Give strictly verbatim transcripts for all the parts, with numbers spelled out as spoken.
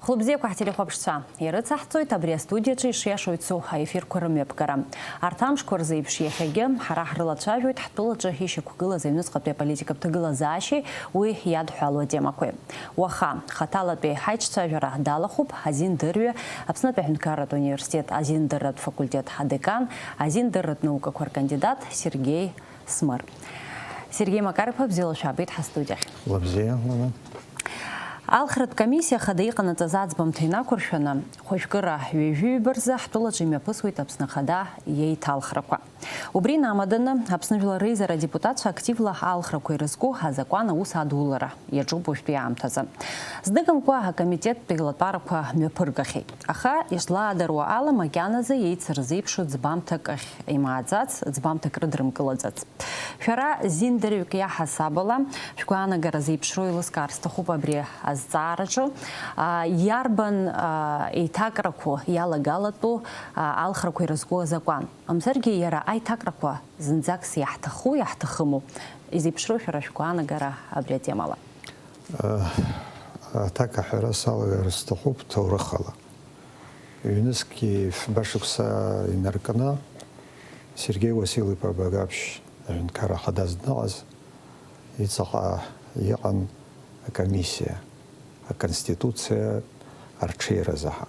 Хәылбзиақәа ҳтелехәаԥшцәа, ирыцаҳҵоит абри астудиаҿы ишиашоу ицу аефирқәа рымҩаԥгара. Арҭ амшқәа рзы еиԥш иахьагьы ҳара ҳрылацәажәоит ҳтәылаҿы ишьақәгылаз аҩныҵҟатәи аполитикатә ҭагылазаашьеи уи иадҳәалоу атемақәеи. Уаха, хаҭалатәи ҳаиҿцәажәара далахәуп азин дырҩа, Аԥснытәи аҳәынҭқарратә университет азиндырратә факультет адекан, азиндырратә наукақәа ркандидат Сергеи Смыр. Сергеи Макар-иԥа, бзиала шәаабеит ҳастудиахь. Лабзиа, Лана. Алхратә комиссиа хада иҟанаҵаз аӡбамҭа инақәыршәаны, хәажәкыра ҩажәи ҩба рзы ҳтәылаҿы имҩаԥысуеит Аԥсны Ахада иеиҭалхрақәа. Убри инамаданы, Аԥсны Жәлар Реизара адепутатцәа активла алхрақәа ирызку азакәан аус адулара иаҿуп уажәтәи аамҭазы. Зныкымкәа акомитеттә еилатәарақәа мҩаԥыргахьеит. Аха, ишзлаадыруа ала, макьаназы еицырзеиԥшу ӡбамҭак ахь имааӡац, ӡбамҭак рыдрымкылаӡац. Шәара зиндырҩык иаҳасабала, шәгәаанагара зеиԥшроу еилыскаар сҭахуп абри азҵаараҿы. А, иарбан, а, еиҭакрақәоу иалагалатәу, а, алхрақәа ирызку азакәан? Мамзаргьы иара аиҭакрақәа зынӡакс иаҳҭаху, иаҳҭахыму? Изеиԥшроу шәара шәгәаанагара абри атемала? Аҭак аҳәара салагар сҭахуп ҭоурыхала. Ҩнызқьи фба шықәса инаркны Сергеи Уасил-иԥа Багаԥшь аҳәынҭқарра ахада дныҟаз иҵаҟа иҟан акомиссиа, аконституциа арҽеиразы ҳа.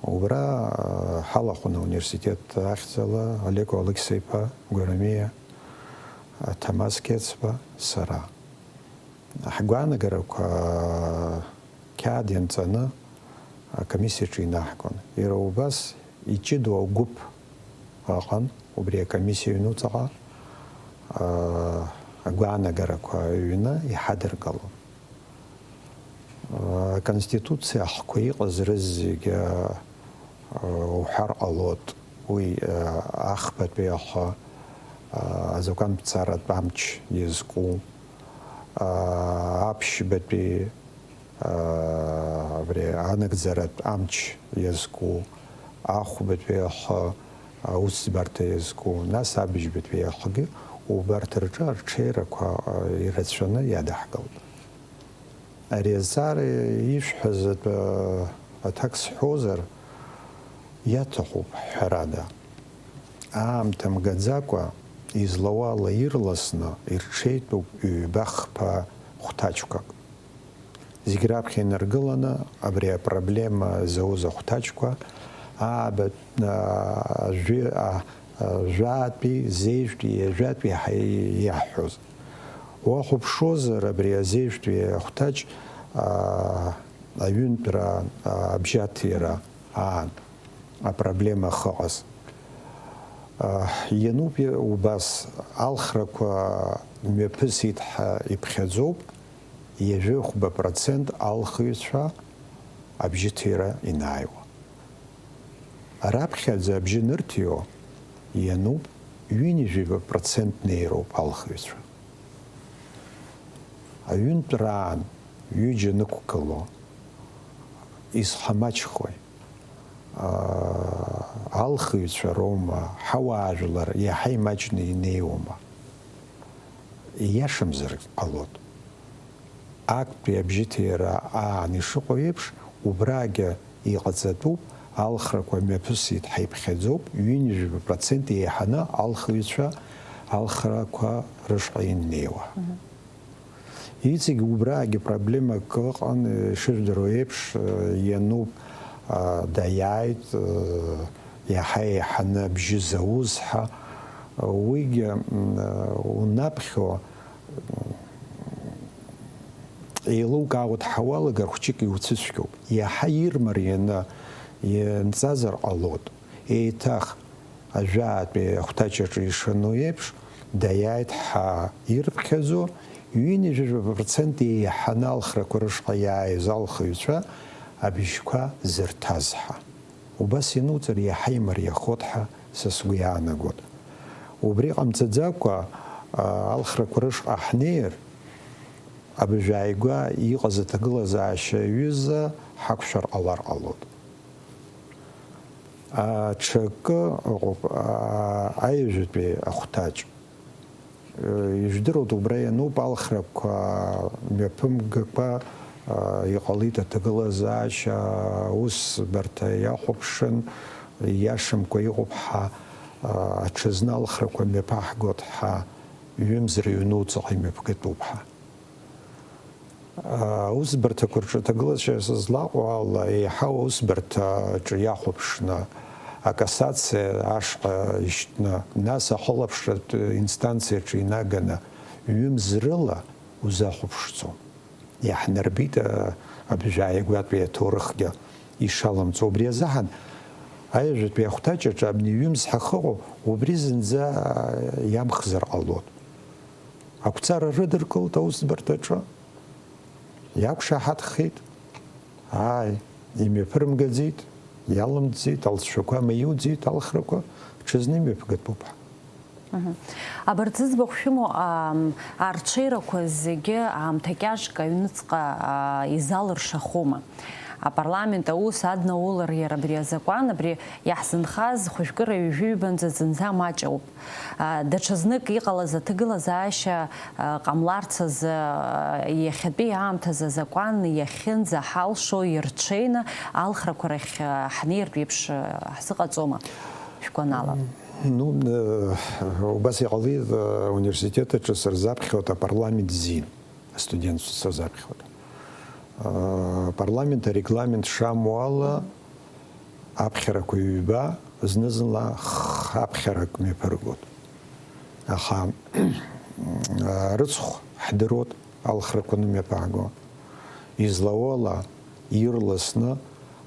Убра, а, ҳалахәын ауниверситет ахьӡала Олег Алықьса-иԥа Гәарамиа, а, Ҭамаз Қьецба, сара. Ҳгәаанагарақәа, а, қьаад ианҵаны, акомиссиаҿы инаҳгон. Иара убас иҷыдоу агәыԥ ыҟан, убри акомиссиа аҩнуҵаҟа, а, агәаанагарақәа ҩны иҳадыргалон. Аконституциа ахқәа иҟаз рызегьы, а, уҳәар ҟалоит. Уи, а, ахԥатәи ахы, а, азакәантәцаратә амч иазку, а, аԥшьбатәи, а, абри анагӡаратә амч иазку, ахәбатәи ахы, аусӡбарҭа иазку, нас абыжьбатәи ахгьы убарҭ рҿы арҽеирақәа, а, ирацәаны иадаҳгалт. Ари азҵаара ишәҳәаз атәы аҭак сҳәозар, иаҭахуп, ҳәарада. Аамҭа мгаӡакәа, излауала ирласны ирҽеитәуп ҩба-хԥа хәҭаҷқәак. Зегь раԥхьа инаргыланы абри апроблема зауз ахәҭаҷқәа, ааба, а, жәи-, а, а, жәатәи, зежәтәи, ҩажәатәи ҳа-, иаҳҳәоз. Уахәаԥшуазар, абри азежәтәи ахәҭаҷ, а, аҩынтәра, а, абжьаҭира аан апроблема ахьыҟаз. А, иануп убас, алхрақәа мҩаԥысит ҳәа иԥхьаӡоуп, ҩажәи хәба процент алхыҩцәа абжьыҭира инааиуа. Раԥхьаӡа абжьы нырҭио иануп, ҩынҩажәи жәаба процент неироуп алхыҩцәа. Аҩынтәраан ҩыџьа нықәгыло изҳамаҷхои? Аа, алхыҩцәа роума, ҳауаажәлар иаҳа имаҷны инеиуама? Ииашамзар ҟалоит. Актәи абжьыҭира аан ишыҟоу еиԥш, убрагьы иҟаҵатәуп, алхрақәа мҩаԥысит ҳәа иԥхьаӡоуп, ҩынҩажәи жәаба процент еиҳаны алхыҩцәа алхрақәа рышҟа иннеиуа. Мгм. Иҵегь убраагьы проблемак ыҟан, ишыжәдыруа еиԥш, иануп, даиааит, иаҳа еиҳаны абжьы зауз ҳәа, уигьы, унаԥхьо, еилукаауа дҳауалагар хәҷык иуцәыцәгьоуп. Иаҳа ирмарианы ианҵазар ҟалоит. Еиҭах ажәаатәи ахәҭаҷ аҿы ишану еиԥш, даиааит ҳәа ирыԥхьаӡо, ҩынҩажәи жәаба процент еиҳаны алхрақәа рышҟа иааиз алхыҩцәа абжьқәа зырҭаз ҳәа. Убас иануҵар, иаҳа имариахоит ҳәа са сгәы иаанагоит. Убри ҟамҵаӡакәа, а, алхрақәа рышҟа ҳнеир, абыжә ааигәа иҟаз аҭагылазаашьа аҩыза ҳақәшәар ҟалар ҟалоит. А, ҽакы ыҟоуп, а, аҩажәатәи ахәҭаҷ. Э, ижәдыруеит, убра иануп алхрақәа мҩаԥымгакәа, Иҟалеит аҭагылазаашьа аусбарҭа иахәаԥшын, ииашамкәа иҟоуп ҳәа, аҽазны алхрақәа мҩаԥаҳгоит ҳәа, ҩымз рыҩнуҵаҟа имҩаԥгатәуп ҳәа. Аусбарҭақәа рҿы аҭагылазаашьа злаҟоу ала, еиҳау аусбарҭаҿы иахәаԥшны, акассациа ашҟа ишьҭны, нас ахылаԥшратә инстанциаҿы инаганы, ҩымз рыла узахәаԥшӡом. Иаҳнарбеит, а, абжьааигәатәи аҭоурыхгьы ишаламҵо. Убри азыҳәан аҩажәатәи ахәҭаҷаҿы абни ҩымз ҳахыҟоу, убри зынӡа иамхзар ҟалоит. Ақәҵара рыдыркылт аусбарҭаҿы, иақәшаҳаҭхеит, ааи, имҩаԥырмгаӡеит, иалымҵӡеит, алҵшәақәа маиуӡеит, алхрақәа ҽазны имҩаԥгатәуп ҳәа. Мгм. Абарҭ зыӡбахә шәымоу, ам, арҽеирақәа зегьы аамҭа кьаҿк аҩныҵҟа, а, изалыршахома? Апарламент аус аднаулар иара абри азакәан, абри иаҳзынхаз хәыжәкыра ҩажәи ҩбанӡа зынӡа маҷ ауп. А, даҽазнык иҟалаз аҭагылазаашьа, а, ҟамларц азы, а, иахьатәи аамҭазы азакәан иахьынӡаҳалшо ирҽеины алхрақәа рахь, а, ҳнеиртә еиԥш, а, ҳзыҟаҵома, шәгәанала? Ну, э, убас иҟалеит, э, ауниверситет аҿы сырзаԥхьоит, апарламент зин, астудентцәа сырзаԥхьоит. Э, апарламент арегламент шамоу ала, аԥхьарақәа ҩба, зны-зынла х-, аԥхьарак мҩаԥыргоит. Аха, э, рыцхә ҳдыруеит, алхрақәа нымҩаԥааго. Излауала, ирласны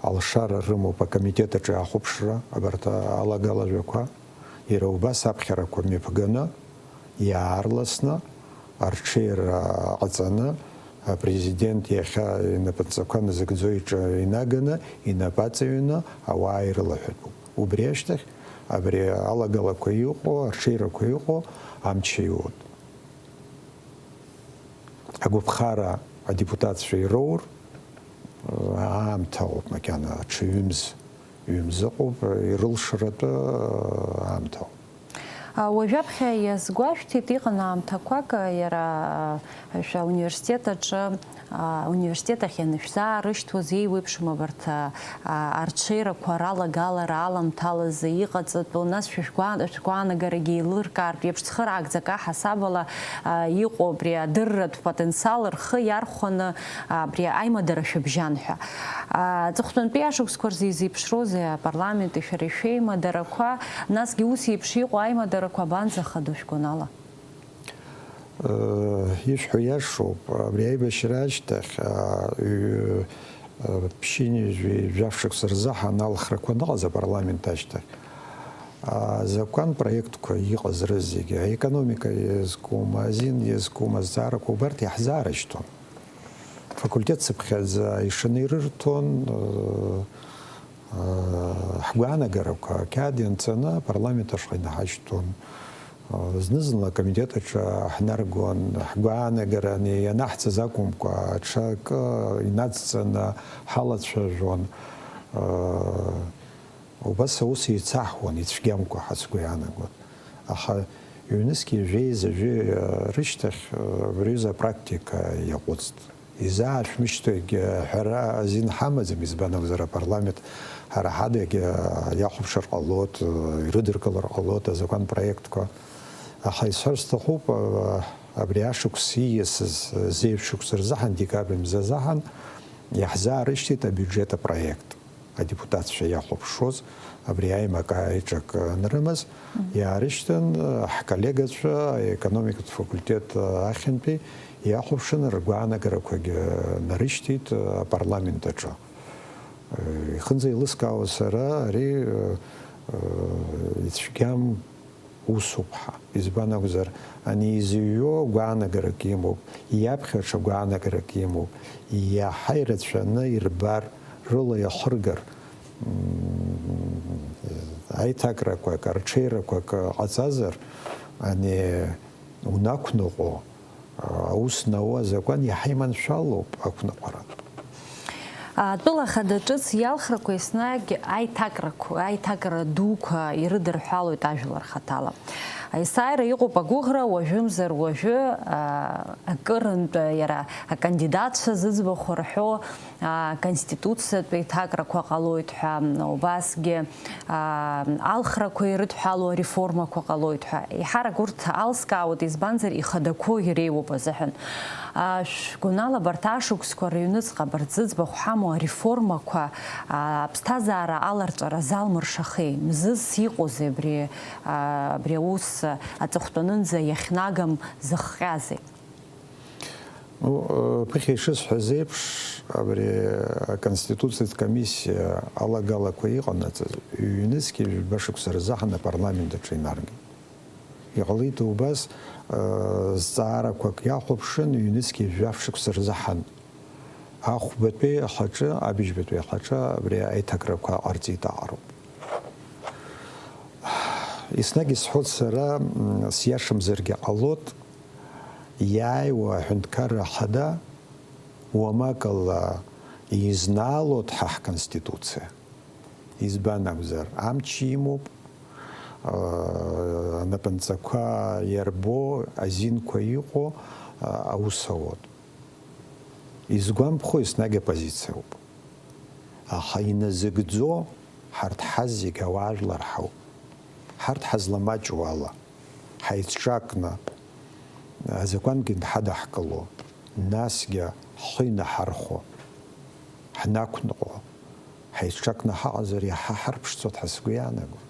алшара рымоуп акомитет аҿы ахәаԥшра, абарҭ алагалажәақәа, иара убас аԥхьарақәа мҩаԥганы, иаарласны арҽеира ҟаҵаны, апрезидент иахьа инапынҵақәа назыгӡо иҿы инаганы, инапы аҵаҩны ауаа ирылаҳәатәуп. Убри ашьҭахь, абри алагалақәа иҟоу, арҽеирақәа иҟоу амч аиуеит. Агәаԥхара адепутатцәа ироур, аамҭа ыҟоуп макьана, аҽа ҩымз, ҩымз ыҟоуп, ирылшаратәы аамҭа ыҟоуп. А, уажәаԥхьа иазгәашәҭеит, иҟан аамҭақәак, а, иара, а, шәа университет аҿы, а, университет ахь ианышәзаарышьҭуаз, еиуеиԥшым абарҭ, а, а, арҽеирақәа ралагалара аламҭалазы иҟаҵатәу, нас шәа шәгәаа-, шәгәаанагарагьы еилыркаартә еиԥш, цхыраагӡак аҳасабала, а, иҟоу абри адырратә потенциал рхы иархәаны, а, абри аимадара шәыбжьан ҳәа. А, аҵыхәтәантәи ашықәсқәа рзы изеиԥшроузеи апарламенти шәареи шәеимадарақәа? Насгьы ус еиԥш иҟоу аимадарақәа абанӡахадоу шәгәанала? Э, ишәҳәо иашоуп, абри аибашьра ашьҭахь, а, ҩ-, а, ԥшьынҩажәи жәаф шықәса рзы ҳаналхрақәа аныҟаз апарламент ашьҭахь, а, азакәан проектқәа иҟаз рызегьы, аекономика иазкума, азин иазкума, азҵаарақәа убарҭ иаҳзаарышьҭуан. Факультет цыԥхьаӡа ишаны ирырҭон, э, э, ҳгәаанагарақәа ақьаад ианҵаны апарламент ашҟа инаҳашьҭуан. Э, зны-зынла акомитет аҿы ҳнаргон, ҳгәаанагара ани-, ианаҳҵаз акәымкәа, аҽакы инадҵаны ҳалацәажәон. Э, Убас аус еицаҳуан, ицәгьамкәа ҳәа сгәы иаанагон. Аха ҩнызқь жәеиза-жәаҩа рышьҭахь, абри аҩыза апрактика иаҟәыҵт. Изаашәмышьҭуа егьи аҳәара азин ҳамаӡам, избан акәзар, апарламент ҳара ҳадагьы иахәаԥшыр ҟалоит, ирыдыркылар ҟалоит азакәан проектқәа. Аха исҳәар сҭахуп, абри ашықәс ииасыз зеижә шықәса рзыҳәан, декабрь мза азыҳәан, иаҳзаарышьҭит абиуџьет апроект. Адепутатцәа иахәаԥшуаз, абри аимак аиҿак анрымаз, Мгм. иаарышьҭын, ҳколлегацәа аекономикатә факультет ахьынтәи иахәаԥшын, ргәаанагарақәагьы нарышьҭит апарламент аҿы. Ихынӡа еилыскаауа сара ари ицәгьам усуп ҳәа. Избан акәзар, ани изыҩуа гәаанагарак имоуп, иаԥхьа ҽа гәаанагарак имоуп, иаҳа ирацәаны ирбар, рыла иахыргар, м, аиҭакрақәак, арҽеирақәак ҟаҵазар, ани унақәныҟәо, аус науа азакәан иаҳа иманшәалоуп ақәныҟәара. Атәыла ахада ҿыц иалхрақәа еснагь аиҭакрақәа, аиҭакра дуқәа ирыдырҳәалоит ажәлар хаҭала. Есааира иҟоуп агәыӷра, уажәымзар уажәы, а, акырынтә иара акандидатцәа зыӡбахә рҳәо, а, конституциатә еиҭакрақәа ҟалоит ҳәа, убасгьы, а, алхрақәа ирыдҳәалоу ареформақәа ҟалоит ҳәа. Еиҳарак урҭ алскаауеит, избанзар, ихадақәоу иреиуоуп азыҳәан. А, шәгәанала, абарҭ ашықәсқәа рыҩныҵҟа абарҭ зыӡбахә ҳамоу ареформақәа, а, аԥсҭазаара аларҵәара залмыршахеи? Мзызс иҟоузеи абри, а, абри аус аҵыхәтәанынӡа иахьнагам зыхҟьазеи? Ну, э, ԥыхьа ишысҳәаз еиԥш, абри аконституциатә комиссиа алагалақәа иҟанаҵаз ҩнызқьи жәба шықәса рзаҳан апарламент аҿы инаргеит. Иҟалеит убас, э, зҵаарақәак иахәаԥшын, ҩнызқьи жәаф шықәса рзаҳан. Ахәбатәи ахаҿы, абыжьбатәи ахаҿы абри аиҭакрақәа ҟарҵеит аҟароуп. Еснагь исҳәоит сара, м, сиашамзаргьы ҟалоит, иааиуа аҳәынҭқарра ахада уамак ала изнаалоит ҳа ҳконституциа. Избан акәзар, амч имоуп, а, анапынҵақәа иарбоу, азинқәа иҟоу, а, аус ауеит. Изгәамԥхо еснагь аппозициа ауп. Аха иназыгӡо ҳарҭ ҳазегь ауаажәлар ҳауп. Ҳарҭ ҳазламаҷу ала, ҳаицҿакны, азакәангьы дҳадаҳкыло, насгьы ҳхы инаҳархәо, ҳнақәныҟәо, ҳаицҿакны ҳаҟазар, иаҳа ҳарԥшӡоит ҳәа сгәы иаанагоит.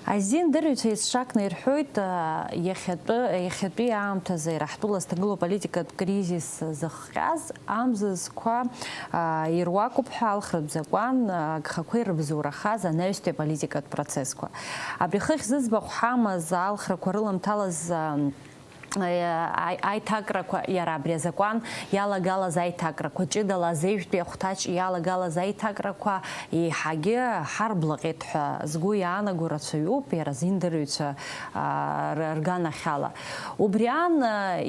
Азин дырҩцәа еицҿакны ирҳәоит, а, иахьатәы, иахьатәи аамҭазы иара ҳтәыла зҭагылоу аполитикатә кризис зыхҟьаз, амзызқәа, а, ируакуп ҳәа алхратә закәан, а, агхақәа ирыбзоурахаз анаҩстәи аполитикатә процессқәа. Абри хыхь зыӡбахә ҳамаз алхрақәа рыламҭалаз, а, аи-, аиҭакрақәа, иара абри азакәан иалагалаз аиҭакрақәа, ҷыдала азеижәтәи ахәҭаҷ иалагалаз аиҭакрақәа еиҳагьы ҳарблаҟьеит ҳәа згәы иаанаго рацәаҩуп, иара азиндырҩцәа, аа, р-, рганахьала. Убри аан,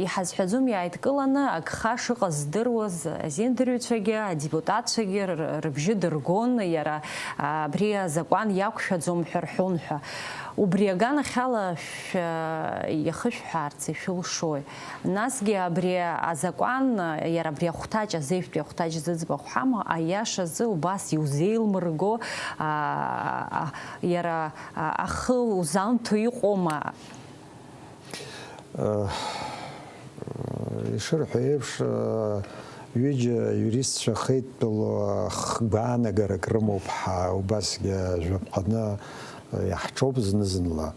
иҳазҳәаӡом, иааидкыланы агха шыҟаз здыруаз азиндырҩцәагьы, адепутатцәагьы р-, рыбжьы дыргон, иара, аа, абри азакәан иақәшәаӡом ҳәа рҳәон ҳәа. Убри аганахьала шәа-, иахышәҳәаарц ишәылшои? Насгьы абри азакәан, иара абри ахәҭаҷ, азеижәтәи ахәҭаҷ зыӡбахә ҳамоу, аиашазы убас иузеилмырго, а, а, иара, а, ахы узамҭо иҟоума? Э, ишырҳәо еиԥш, э, ҩыџьа юристцәа хеидтәалоу хгәаанагарак рымоуп ҳәа, убасгьы жәаԥҟаны, э, иаҳҿоуп зны-зынла.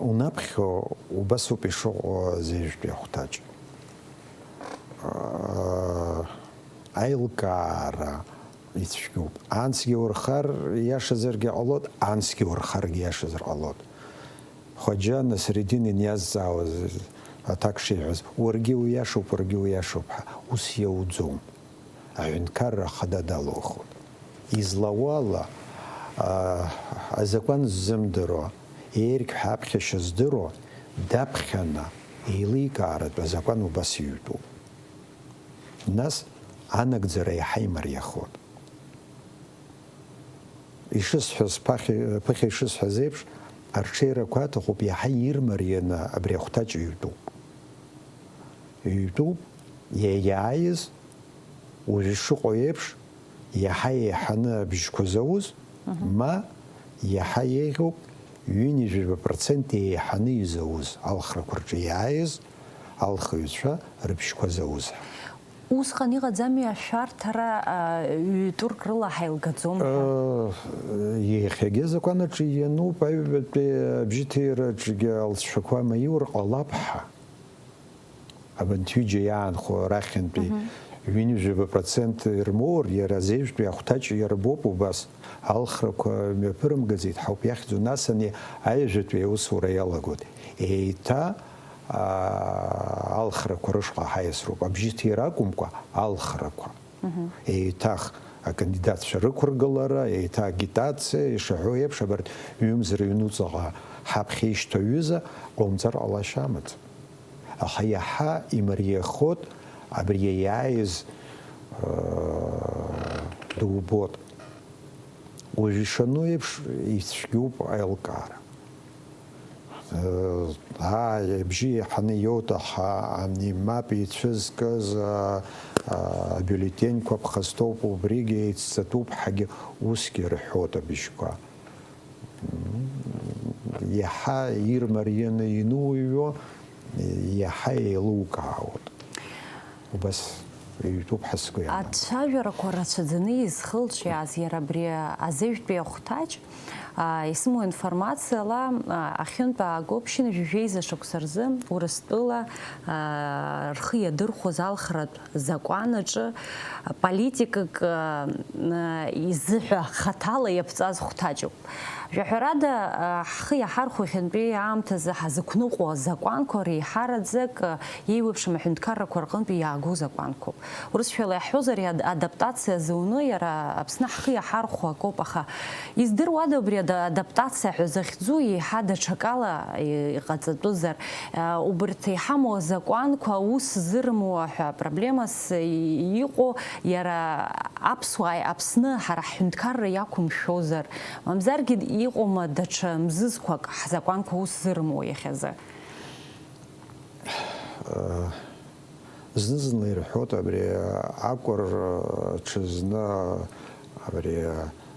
Унаԥхьо, убас ауп ишыҟоу азеижәтәи ахәҭаҷ. Э, аилкаара ицәгьоуп. Анцгьы урхар иашазаргьы ҟалоит, анцгьы урхаргьы иашазар ҟалоит. Хоџьа Насреддин иниазҵаауаз аҭак шиҳәаз, уаргьы уиашоуп, уаргьы уиашоуп ҳәа, ус иауӡом. Аҳәынҭқарра ахада далоухон. Излауала, а, азакәан ззымдыруа, еергьҳәа аԥхьашьа здыруа, даԥхьаны еиликааратә азакәан убас иҩтәуп. Нас анагӡара иаҳа имариахоит. Ишысҳәаз, ԥахьа, ԥыхьа ишысҳәаз еиԥш, арҽеирақәа аҭахуп, иаҳа ирмарианы абри ахәҭаҷ ҩтәуп. Ҩтәуп, иа-, иааиз, уажә ишыҟоу еиԥш, иаҳа еиҳаны абжьқәа зауз, Мгм. ма иаҳа еиӷьуп, ҩынҩажәаба процент еиҳаны изауз алхрақәа рҿы иааиз алхыҩцәа рыбжьқәа зауз ҳәа. Усҟан иҟаӡами ашәарҭара, а, ҩ-турк рыла ҳаилгаӡом ҳәа? Э, иахьагьы азакәан аҿы иануп, аҩбатәи абжьыҭираҿгьы алҵшәақәа маиур ҟалап ҳәа. Абанҭ ҩыџьа иаанхо арахьынтәи Мгм. ҩынҩажәаба процент ирмоур, иара азеижәтәи ахәҭаҷ иарбоуп убас. Алхрақәа мҩаԥырымгаӡеит ҳәа ауп иахьӡу, нас ани аҩажәатәи аусура иалагоит. Еиҭа, аа, алхрақәа рышҟа ҳаиасроуп, абжьыҭира акәымкәа, алхрақәа. Мгм. Еиҭах акандидатцәа рықәыргылара, еиҭа агитациа, ишаҳәо еиԥш, абарҭ ҩымз рыҩнуҵаҟа ҳаԥхьа ишьҭоу аҩыза ҟаумҵар ҟалашьа амаӡам. Аха иаҳа имариахоит абри иааиз дубот. Уажә ишану еиԥш ицәгьоуп аилкаара. Ааи, абжьы еиҳаны иоуҭаху, ани мап ицәызкыз абиулетеньқәа ԥхасҭоуп, убригьы еицҵатәуп ҳәагьы усгьы рҳәоит абжьқәа. Иаҳа ирмарианы инуҩуа, иаҳа еилукаауеит. Убас иҩтәуп ҳәа сгәы иаанагоит. Ацәажәарақәа рацәаӡаны изхылҿиааз иара абри азеижәтәи ахәҭаҷ, аа, исымоу информациала, аа, ахьынтә ааго ԥшьынҩажәи жәеиза шықәса рзы Урыстәыла, аа, рхы иадырхәоз алхратә закәан аҿы политикак, аа, изыҳәа хаҭала иаԥҵаз хәҭаҷуп. Жәаҳәарада, ҳхы иаҳархәо иахьантәи аамҭазы ҳазықәныҟәо азакәанқәа реиҳараӡак еиуеиԥшым аҳәынҭқаррақәа рҟынтәи иаагоу закәанқәоуп. Урысшәала иаҳҳәозар, адаптациа зуны иара Аԥсны ҳхы иаҳархәо акоуп, аха издыруада убри ада-, адаптациа ҳәа захьӡу еиҳа даҽакала иҟаҵатәызар? Убырҭ иҳамоу азакәанқәа аус зырмуа ҳәа проблемас иҟоу иара аԥсуааи Аԥсны ҳара ҳҳәынҭқарра иақәымшәозар? Мамзаргьы иҟоума даҽа мзызқәак ҳзакәанқәа ус зырмоу иахьазы? Зны-зынла ирҳәоит абри акәыр ҽазны абри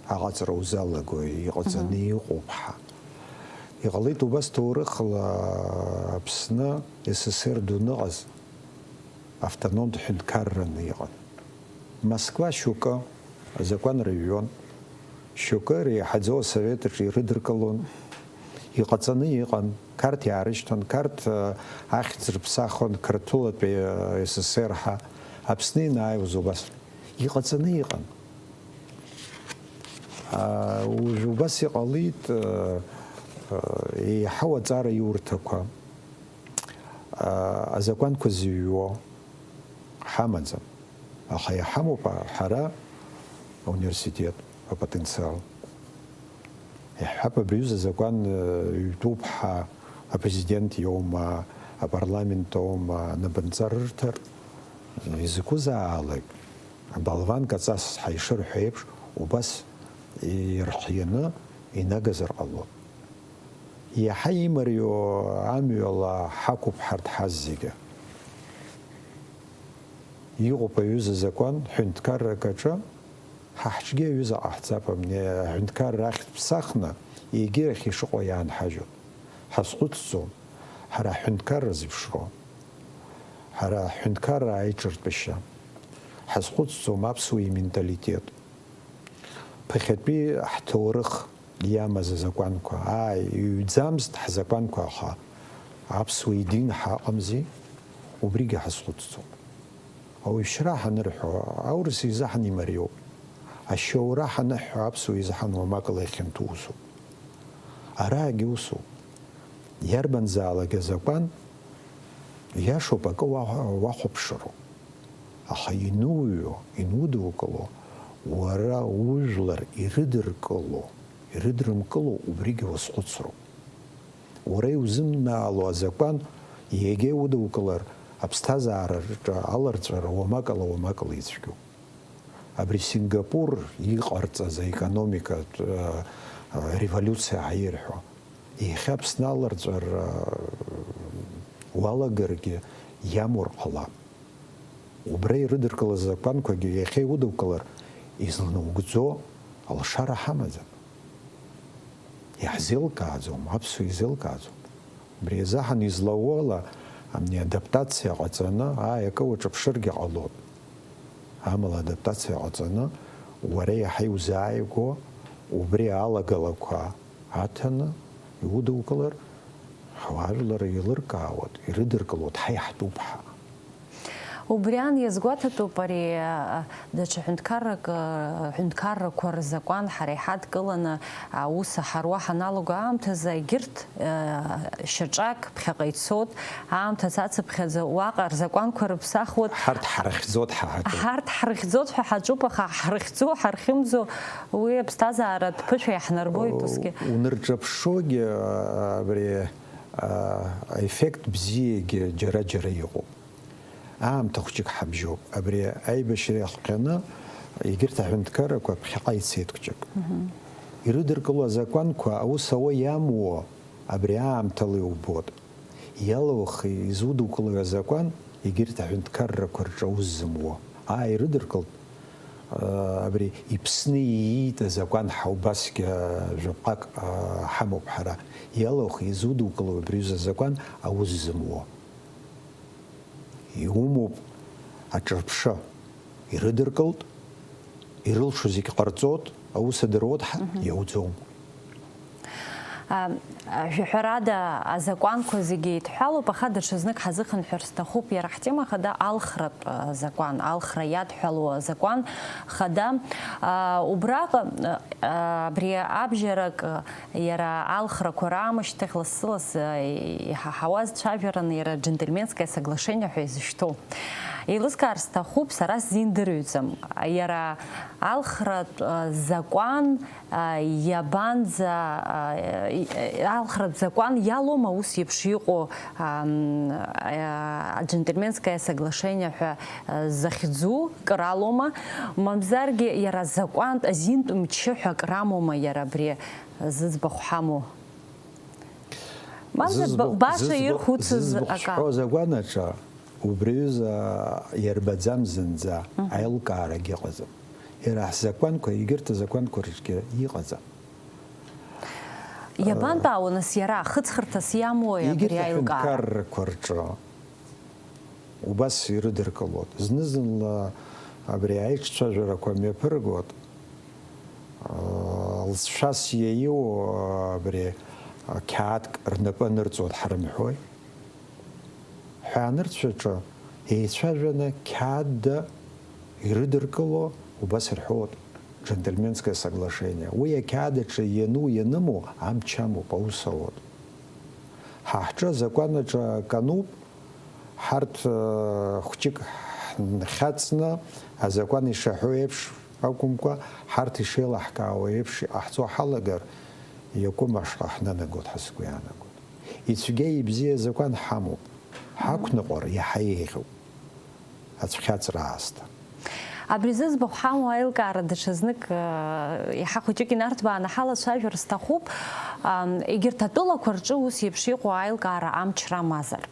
аҟаҵара узалаго иҟаҵаны Мгм. иҟоуп ҳәа. Иҟалеит убас ҭоурыхла Аԥсны С С Р ду аныҟаз автономтә ҳәынҭқарраны иҟан. Москва шьоукы азакәан рыҩуан, шьоукы реиҳаӡоу асовет аҿы ирыдыркылон. Иҟаҵаны иҟан, Қарҭ иаарышьҭуан, Қарҭ, э, ахьӡ рыԥсахуан Қырҭтәылатәи, э, С С Р ҳәа. Аԥсны ианааиуаз убас иҟаҵаны иҟан. А, уажә убас иҟалеит, э, э, еиҳау аҵара иурҭақәа. А, азакәанқәа зыҩуа ҳамаӡам. Аха иҳамоуп ҳара ауниверситет, апотенциал. Иаҳҳәап, абри аҩыза азакәан, э, ҩтәуп ҳәа апрезидент иоума, апарламент аума, анапынҵа рырҭар, изакәызаалак, аболванка аҵас ҳәа ишырҳәо еиԥш, убас ирхианы инагазар ҟалон. Иаҳа имариоу амҩала ҳақәуп ҳарҭ ҳазегьы. Иҟоуп аҩыза азакәан, ҳәынҭқаррак аҿы, ҳа ҳҿгьы аҩыза ҟаҳҵап, амни аҳәынҭқарра ахьӡ ԥсахны, егьирахь ишыҟоу иаанҳажьуан. Ҳазхәыцӡом, ҳара ҳҳәынҭқарра зеиԥшроу, ҳара ҳҳәынҭқарра аиҿартәышьа. Ҳазхәыцӡом аԥсуа именталитет. Ԥыхьатәи ҳҭоурых иамаз азакәанқәа, ааи, иҩӡамызт ҳзакәанқәа, аха аԥсуа идин ҳаҟамзи, убригьы ҳазхәыцӡом. Ауаҩшьра ҳанырҳәо, аурыс изы ҳанимариоуп. Ашьоура ҳаныҳәо, аԥсуа изы ҳануамакала иахьанҭоу усуп. Араагьы усуп. Иарбанзаалак азакәан, иашоуп, акы уа-, уахәаԥшыроуп. Аха инуҩуа, инудукыло, уара ужәлар ирыдыркыло, ирыдрымкыло, убригьы уазхәыцроуп. Уара иузымнаало азакәан иагьа иудукылар, аԥсҭазаараҿы аларҵәара уамакала, уамакала ицәгьоуп. Абри Сингапур иҟарҵаз аекономикатә, э, э, револиуциа ҳәа ирҳәо, иахьа Аԥсны аларҵәара уалагаргьы иамур ҟалап. Убра ирыдыркылаз азакәанқәагьы иахьа иудукылар, изланаугӡо алшара ҳамаӡам. Иаҳзеилкааӡом, аԥсуа изеилкааӡом. Убри азыҳәан излауала, амни адаптациа ҟаҵаны, ааи, акы уаҿыԥшыргьы ҟалоит. Амала адаптациа ҟаҵаны, уара иаҳа иузааигәоу, убри алагалақәа аҭаны иудукылар, ҳуаажәлар еилыркаауеит, ирыдыркылоит, ҳа иаҳтәуп ҳәа. Убри аан иазгәаҭатәуп ари, а, даҽа ҳәынҭқаррак, а, ҳәынҭқаррақәа рзакәан ҳара иҳадкыланы аус аҳаруа ҳаналаго аамҭазы, егьырҭ, а, шьаҿак ԥхьаҟа ицоит, аамҭа цацыԥхьаӡа уаҟа рзакәанқәа рыԥсахуеит. Ҳарҭ ҳрыхьӡоит ҳа ҳаҿуп. Ҳарҭ ҳрыхьӡоит ҳәа ҳаҿуп, аха ҳрыхьӡо, ҳархьымӡо, уи аԥсҭазааратә ԥышәа иаҳнарбоит усгьы. Унырҿаԥшуагьы, а, абри, а, аеффект бзиагьы џьара-џьара иҟоуп. Аамҭа хәҷык ҳабжьоуп. Абри аибашьра иахҟьаны егьырҭ аҳәынҭқаррақәа ԥхьаҟа ицеит хәҷык. Ирыдыркыло азакәанқәа аус ауа иамуа абри аамҭала иубоит. Иалоух изудукылои азакәан егьырҭ аҳәынҭқаррақәа рҿы аус зымуа? Аа, ирыдыркылт, аа, абри иԥсны ииит азакәан ҳа убасгьы, аа, жәаԥҟак, аа, ҳамоуп ҳара. Иалоух изудукылои абри аҩыза азакәан аус зымуа? Иумоуп аҿырԥшы. Ирыдыркылт, ирылшо зегь ҟарҵот, аус адыруот ҳәа иауӡом. А, а, жәаҳәарада, азакәанқәа зегьы еидҳәалоуп, аха даҽазнык ҳазыхынҳәыр сҭахуп иара ҳтема хада алхратә, а, закәан, алхра иадҳәалоу азакәан хада. А, убраҟа, а, а, абри абжьарак, а, иара алхрақәа раамышьҭахь лассы-лассы, а, иҳаҳауаз цәажәаран иара аџьентльменское соглашение ҳәа изышьҭоу. Еилыскаар сҭахуп, сара сзиндырҩӡам. Иара алхратә, а, закәан, а, иабанӡа, а, и-, алхратә закәан иалоума ус еиԥш иҟоу, ам, а, аџьентльменское соглашение ҳәа, а, захьӡу, кыр алоума? Мамзаргьы иара закәантә азинтә мчы ҳәа акыр амоума иара абри зыӡбахә ҳамоу? Мамзар ба-, Зыӡбахә, баша зыӡбахә, ирхәыцыз зыӡбахә акы. Сҳәоз агәанаҿы, убри аҩыза иарбаӡам зынӡа, мгм, аилкаарагь ыҟаӡам. Иара ҳзакәанқәа, егьырҭ азакәанқәа рҿгьы иҟаӡам. Иабантәаауа, нас, иара? Хыҵхырҭас иамои абри аилкаара? Егьырҭ аҳәынҭқаррақәа рҿы убас ирыдыркылоит. Зны-зынла абри аиҿцәажәарақәа мҩаԥыргоит. Лҵшәас иаиу абри қьаадк рнапы анырҵоит ҳрымҳәои? Ҳәаанырцәаҿы еицәажәаны қьаадда ирыдыркыло убас рҳәоит, джентльменское соглашение. Уи ақьаад аҿы иану-ианыму амч амоуп, аус ауеит. Ҳа ҳҿы азакәан аҿы акы ануп, ҳарҭ, э, хәҷык ҳнхьаҵны, азакәан ишаҳәо еиԥш акәымкәа, ҳарҭ ишеилаҳкаауа еиԥш иҟаҳҵо ҳалагар, иакәым ашҟа ҳнанагоит ҳәа сгәы иаанагоит. Ицәгьа-ибзиа азакәан ҳамоуп. Ҳақәныҟәар иаҳа еиӷьуп. Ацәхьаҵра аасҭа. Абри зыӡбахә ҳамоу аилкаара даҽазнык, э, иаҳа хәыҷык инарҭбааны ҳалацәажәар сҭахуп. Ам, егьырҭ атәылақәа рҿы ус еиԥш иҟоу аилкаара амч рамазар?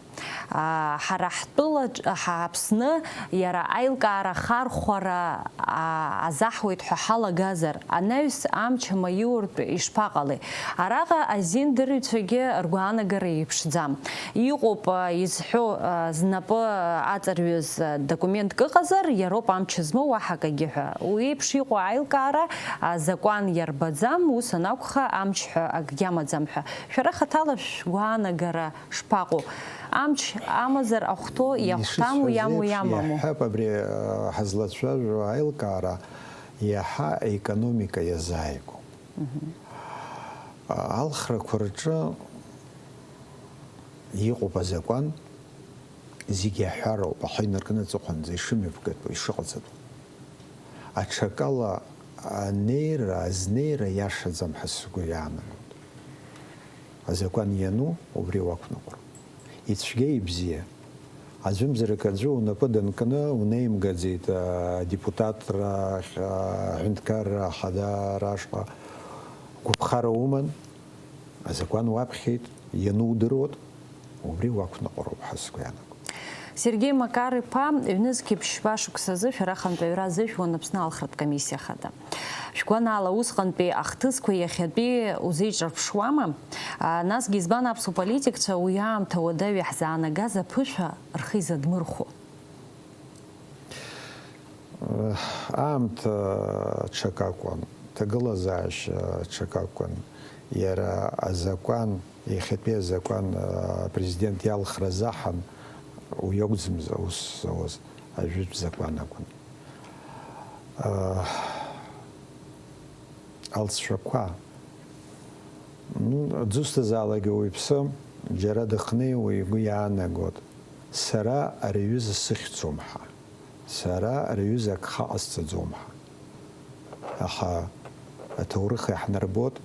А, ҳара ҳтәылаҿ, ҳа Аԥсны иара аилкаара хархәара, а, азаҳуеит ҳәа ҳалагазар, анаҩс амч амаиуртә ишԥаҟалеи? Араҟа азиндырҩцәагьы ргәаанагара еиԥшӡам. Иҟоуп, а, изҳәо, а, знапы аҵарҩыз, а, документк ыҟазар, иароуп амч змоу, уаҳа акагьы ҳәа. Уи еиԥш иҟоу аилкаара, а, закәан иарбаӡам, ус анакәха, амч ҳәа акгьы амаӡам ҳәа. Шәара хаҭала шәгәаанагара шԥаҟоу? Амч амазар ахәҭоу, иахәҭаму, ишысҳәаз иамоу, еиԥш, иамаму? Иаҳҳәап, абри, а, ҳазлацәажәо аилкаара иаҳа аекономика иазааигәоуп. Мгм. А, алхрақәа рҿы иҟоуп азакәан, зегьы аҳәароуп, ахы инаркны аҵыхәанӡа ишымҩаԥгатәу, ишыҟаҵатәу. Аҽакала анеира, азнеира иашаӡам ҳәа сгәы иаанагоит. Азакәан иану, убри уақәныҟәар. Ицәгьа-ибзиа. Аӡәымзарак аӡәы унапы данкны унеимгаӡеит, а, адепутатра, а, аҳәынҭқарра ахада рашҟа гәаԥхара уман, азакәан уаԥхьеит, ианудыруат, убри уақәныҟәароуп ҳәа сгәы иаанагоит. Сергеи Макар-иԥа, ҩнызқьи ԥшьба шықәсазы шәара ахантәаҩра азышәуан Аԥсны алхратә комиссиа хада. Шәгәанаала, усҟантәи ахҭысқәа иахьатәи узеиҿырԥшуама? А, насгьы избан аԥсуа политикцәа уи аамҭа уадаҩ иаҳзаанагаз аԥышәа рхы изадмырхәо? Аамҭа ҽак акәын, ҭагылазаашьа ҽак акәын, иара азакәан, иахьатәи азакәан, апрезидент иалхра азаҳан, уи акәӡамыз аус зауаз, ажәытә закәан акәын. Алҵшәақәа. Ну, дзусҭазаалак ауаҩԥсы џьара дыхнеиуа игәы иаанагоит, сара ари аҩыза сыхьӡом ҳәа, сара ари аҩыза агха ҟасҵаӡом ҳәа. Аха аҭоурых иаҳнарбоит,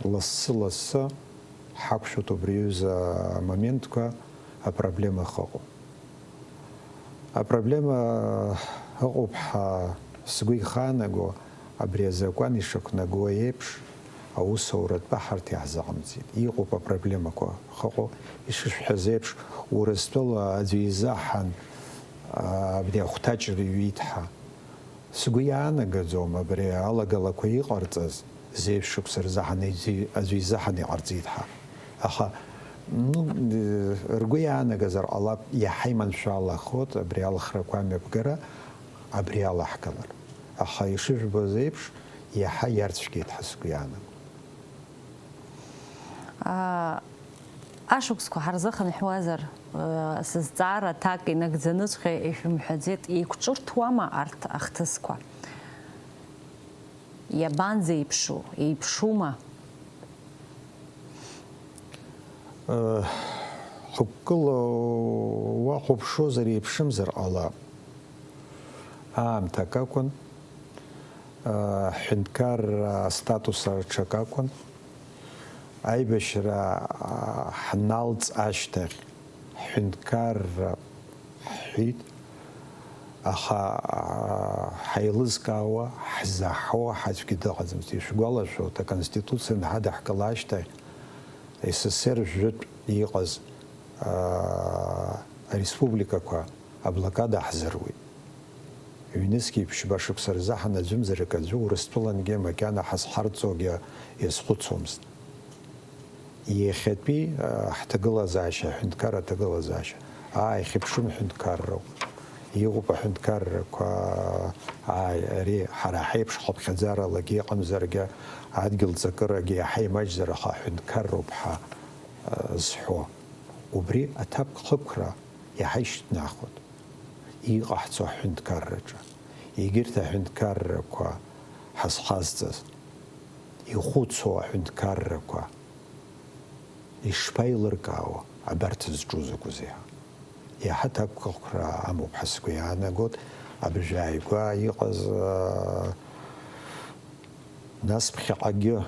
лассы-лассы ҳақәшәоит убри аҩыза амоментқәа, апроблема ахьыҟоу. Апроблема ыҟоуп ҳәа сгәы ихаанаго, абри азакәан ишақәнаго еиԥш, аусуратә ҳарҭ иаҳзыҟамҵеит. Иҟоуп апроблемақәа хыҟоу, ишышәҳәаз еиԥш, Урыстәыла аӡәы изаҳан, а, абри ахәҭаҷра иҩит ҳәа. Сгәы иаанагаӡом абри алагалақәа иҟарҵаз, зеижә шықәса рзаҳан аӡәы, аӡәы изаҳан иҟарҵеит ҳәа. Аха, ну, ргәы иаанагазар ҟалап, иаҳа иманшәалахоит абри алхрақәа амҩаԥгара, абри алаҳгалар. Аха ишыжәбоз еиԥш, иаҳа иарцәгьеит ҳәа сгәы иаанагоит. Аа, ашықәсқәа ҳарзыхынҳәуазар, сызҵаара аҭак инагӡаныҵәҟьа ишәымҳәаӡеит, еиқәҿырҭуама арҭ ахҭысқәа? Иабанӡеиԥшу, еиԥшума? Ҳықәгыла уахәаԥшуазар, еиԥшымзар ҟалап. Аамҭак акәын, ҳҳәынҭқарра астатус аҽак акәын. Аибашьра ҳналҵ ашьҭахь ҳҳәынҭқарра ҳҳәит, аха ҳаилызкаауа, ҳзаҳауа аӡәгьы дыҟаӡамызт. Ишәгәалашәоит, Аконституциа анҳадаҳкыла ашьҭахь С С С Р жәытә иҟаз ареспубликақәа аблокада ҳзыруит. Ҩнызқьи ԥшьба шықәса рзаҳан аӡәымзарак аӡәы Урыстәылангьы макьана ҳазҳарҵогьы иазхәыцуамызт. Иахьатәи ҳҭагылазаашьа, аҳәынҭқар аҭагылазаашьа, ааи, ихьыԥшым ҳәынҭқарроуп. Иҟоуп аҳәынҭқаррақәа, ааи, ари ҳара ҳеиԥш ҳаԥхьаӡаралагьы иҟамзаргьы, адгьыл ҵакырагьы иаҳа имаҷзар, аха аҳәынҭқарроуп ҳәа зҳәо. Убри аҭакԥхықәра иаҳа ишьҭнахуеит. Иҟаҳҵо аҳәынҭқарраҿы, егьырҭ аҳәынҭқаррақәа ҳазхазҵаз, ихәыцуа аҳәынҭқаррақәа ишԥаилыркаауа, абарҭ зҿу закәызеи ҳәа? Иаҳа ҭакԥхықәра амоуп ҳәа сгәы иаанагоит, абыржәы ааигәа иҟаз, нас ԥхьаҟагьы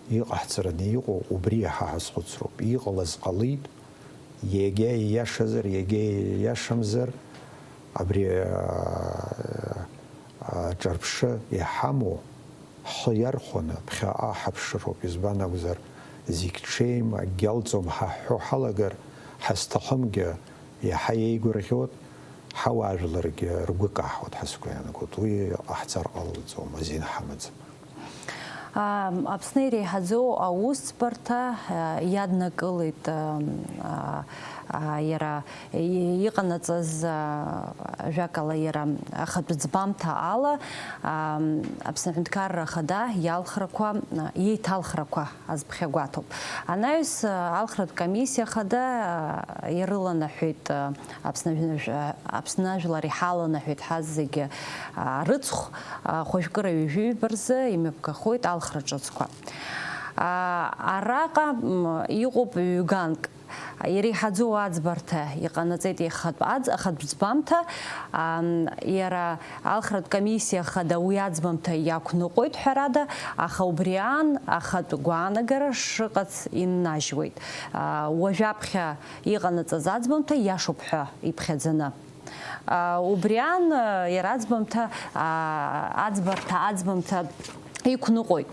иҟаҳҵараны иҟоу убри иаҳа ҳазхәыцроуп. Иҟалаз ҟалеит, иагьа ииашазар, иагьа ииашамзар, абри аҿарԥшы иҳамоу ҳхы иархәаны ԥхьаҟа ҳаԥшыроуп. Избан акәзар, зегь ҽеим, акгьы алҵуам ҳәа ҳҳәо ҳалагар, ҳазҭахымгьы иаҳа иеигәырӷьоит, ҳауаажәларгьы ргәы каҳауеит ҳәа сгәы иаанагоит. Уи ҟаҳҵар ҟалаӡом, азин ҳамаӡам. Аԥсны иреиҳаӡоу аусӡбарҭа иаднакылеит иара иҟанаҵаз ажәакала иара ахатәы ӡбамҭа ала Аԥсны Аҳәынҭқарра Ахада иалхрақәа, иеиҭалхрақәа азԥхьагәаҭоуп. Анаҩс алхратә комиссиа Ахада ирыланаҳәеит Аԥсны Аԥсны ажәлар иҳаланаҳәеит ҳазегьы рыцхә, хәажәкыра ҩажәиҩба рзы имҩаԥгахоит алхра ҿыцқәа. Араҟа иҟоуп ҩганк. Иреиҳаӡоу аӡбарҭа иҟанаҵеит иахатә аӡ-, ахатә ӡбамҭа, иара алхратә комиссиа хада уи аӡбамҭа иақәныҟәоит, ҳәарада, аха убри аан ахатә гәаанагара шыҟац иннажьуеит. Уажәаԥхьа иҟанаҵаз аӡбамҭа иашоуп ҳәа иԥхьаӡаны. Убри аан, иара аӡбамҭа, аӡбарҭа, аӡбамҭа иқәныҟәоит.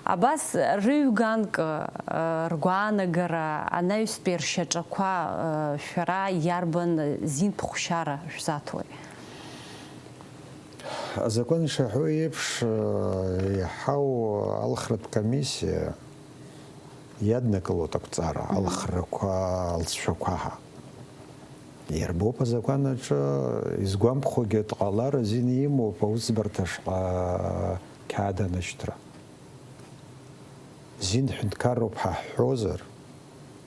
Абас рыҩганк ргәаанагара анаҩстәи ршьаҿақәа шәара иарбан зинтә хәшьара шәзаҭои? Азакәан ишаҳәо еиԥш, иаҳау алхратә комиссиа иаднакылоит ақәҵара, алхрақәа, алҵшәақәа ҳәа. Иарбоуп азакәан аҿы, изгәамԥхогьы дҟалар азин имоуп аусӡбарҭа шҟа қьаад анышьҭра. Зин ҳәынҭқарроуп ҳәа ҳҳәозар,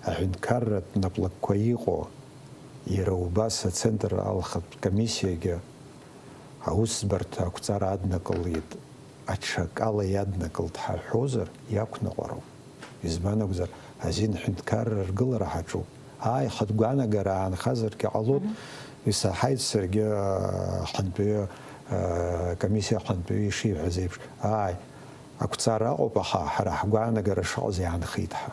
аҳәынҭқарратә наплакқәа иҟоу, иара убас ацентр алхатә комиссиагьы аусӡбарҭа ақәҵара аднакылеит, аҽакала иаднакылт ҳәа ҳҳәозар, иақәныҟәароуп. Избан акәзар, азин ҳәынҭқарра ргылара ҳаҿуп. Ааи, хатә гәаанагара аанхазаргьы ҟалоит, исаҳаит саргьы, ахантәаҩы, акомиссиа ахантәаҩы ишиҳәаз еиԥш, ааи, ақәҵара ыҟоуп, аха ҳара ҳгәаанагара шыҟаз иаанхеит ҳәа.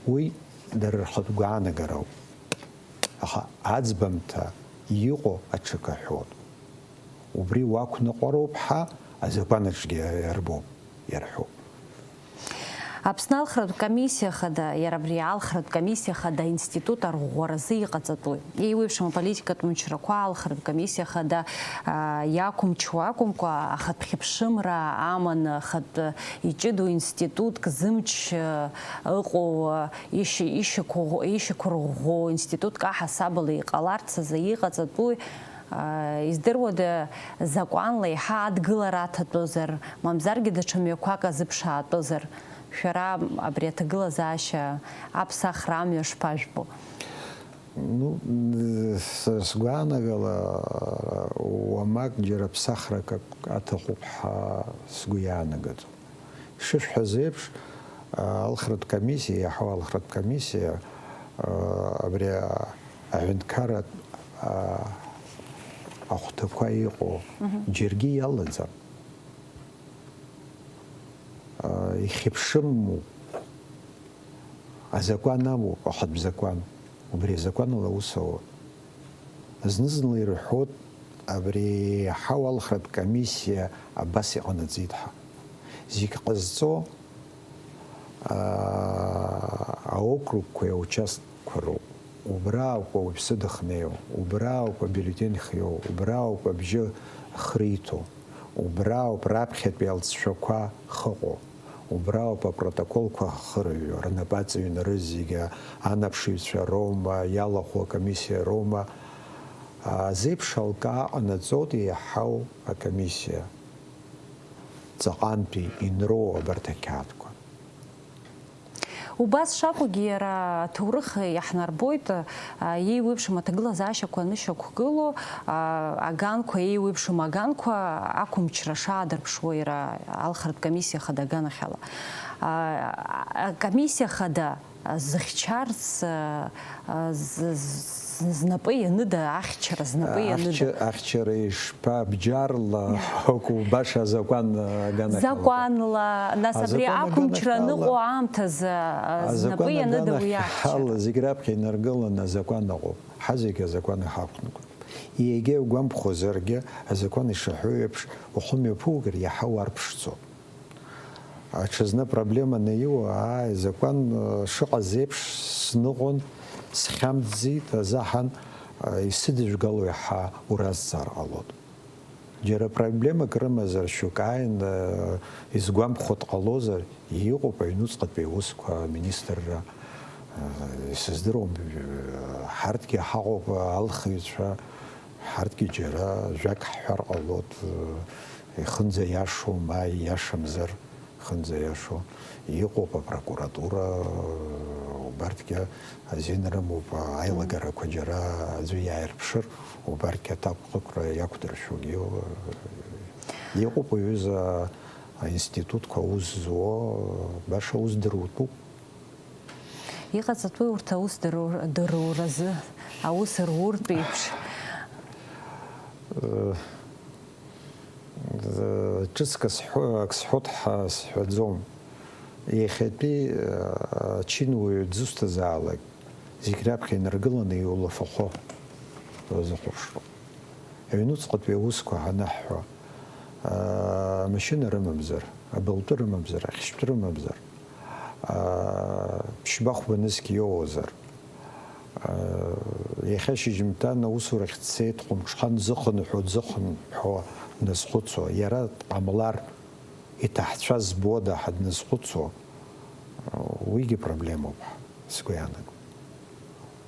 Уи дара рхатә гәаанагароуп. Аха аӡбамҭа иҟоу аҽакы аҳәоит. Убри уақәныҟәароуп ҳәа азакәан аҿгьы иарбоуп, иарҳәоуп. Аԥсны алхратә комиссиа хада, иара абри алхратә комиссиа хада аинститут арӷәӷәаразы иҟаҵатәуи? Еиуеиԥшым аполитикатә мчрақәа алхратә комиссиа хада, аа, иақәымчуа акәымкәа, ахатә хьыԥшымра аманы, ахатә иҷыдоу институтк зымч, э, ыҟоу, э, ишь-, ишьақәыӷәӷәо, ишьақәырӷәӷәо институтк аҳасабала иҟаларц азы иҟаҵатәуи? Издыруада, закәанла еиҳа адгылара аҭатәызар, мамзаргьы даҽа мҩақәак азыԥшаатәызар, шәара абри аҭагылазаашьа аԥсахра амҩа шԥажәбо? Ну, сгәаанагала, уамак џьара ԥсахрак аҭахуп ҳәа сгәы иаанагаӡом. Ишышәҳәаз еиԥш, алхратә комиссиа, иаҳау алхратә комиссиа, абри аҳәынҭқарратә ахәҭақәа иҟоу џьаргьы иалаӡам. Ихьыԥшыму, азакәан амоуп, ахатә закәан, убри азакәанала аус ауеит. Зны-зынла ирҳәоит, абри ҳауалхратә комиссиа абас иҟанаҵеит ҳәа. Зегь ҟазҵо, аа, аокругқәеи аучасткқәа роуп. Убра ауп ауаҩԥсы дыхнеиуа, убра ауп абиуллетень хиоу, убра ауп абжьы хриҭо, убра ауп раԥхьатәи алҵшәақәа хыҟоу. Убра ауп апротоколқәа ахырҩо, рнапы аҵаҩны рызегьы анаԥшыҩцәа роума, иалахәу акомиссиа роума, азеиԥш алкаа ҟанаҵоит еиҳау акомиссиа. Ҵаҟантәи инроу абарҭ ақьаадқәа. Убас шакәугьы, иара аҭоурых иаҳнарбоит, а, еиуеиԥшым аҭагылазаашьақәа анышьақәгылоу, а, аганқәа, еиуеиԥшым аганқәа ақәымчра шаадырԥшуа иара алхратә комиссиа хада аганахьала. А, акомиссиа хада, а, зыхьчарц, а, а, з-, з-, знапы ианыда, ахьчара знапы ианыда? Ахьча-, ахьчара ишԥа, бџьарла, ҳәоуку, баша азакәан, а, аганахьала. Закәанла, нас абри Азакәан ақәымчра аганахьала. Аныҟоу аамҭазы, а, знапы Азакәан ианыда уи аганахьала ахьчара? Зегь раԥхьа инаргыланы азакәан ыҟоуп. Ҳазегь азакәан иҳақәнагоуп. Егьа иугәамԥхозаргьы, азакәан ишаҳәо еиԥш, ухы мҩаԥугар, иаҳа уарԥшӡоуп. Аҽазны апроблема анаиуа, ааи, азакәан, э, шыҟаз еиԥш сныҟәон, схьамҵӡеит, азаҳан, э, исыдыжәгало иаҳа уразҵаар ҟалоит. Џьара проблемак рымазар, шьоук ааин, э, изгәамԥхо дҟалозар, иҟоуп аҩнуҵҟатәи аусқәа аминистрра, э, исыздыруам, э, ҳарҭгьы ҳаҟоуп, алхыҩцәа, ҳарҭгьы џьара жәак ҳҳәар ҟалоит, э, ихынӡа иашоу, ма ииашамзар, ихынӡа иашоу. Иҟоуп апрокуратура, э, убарҭгьы азин рымоуп, аилагарақәа џьара аӡәы иааирԥшыр, убарҭгьы аҭакәхықәра иақәдыршәогьы, э, иҟоуп уҩыза аинститутқәа аус зуо, баша аус дырутәуп. Иҟаҵатәуи урҭ аус дыру-, дыруразы, аус руртә еиԥш? Э, ҿыцк сҳәо-, ак сҳәот ҳәа сҳәаӡом. Иахьатәи, э, ачынуаҩы дзусҭазаалак, зегь раԥхьа инаргыланы иулафахәы рзыхәаԥшроуп. Аҩнуҵҟатәи аусқәа ҳанаҳҳәо, аа, амашьына рымамзар, абылтәы рымамзар, ахьшьтәы рымамзар, аа, ԥшьба-хәба нызқь иоуазар, аа, иахьа шьыжьымҭан аусурахь дцеит, хәымҽхан дзыхынҳәуа, дзыхынҳәуа дназхәыцуа, иара дҟамлар, иҭаҳцәа збода ҳәа дназхәыцуа, уигьы проблемоуп ҳәа сгәы иаанагоит.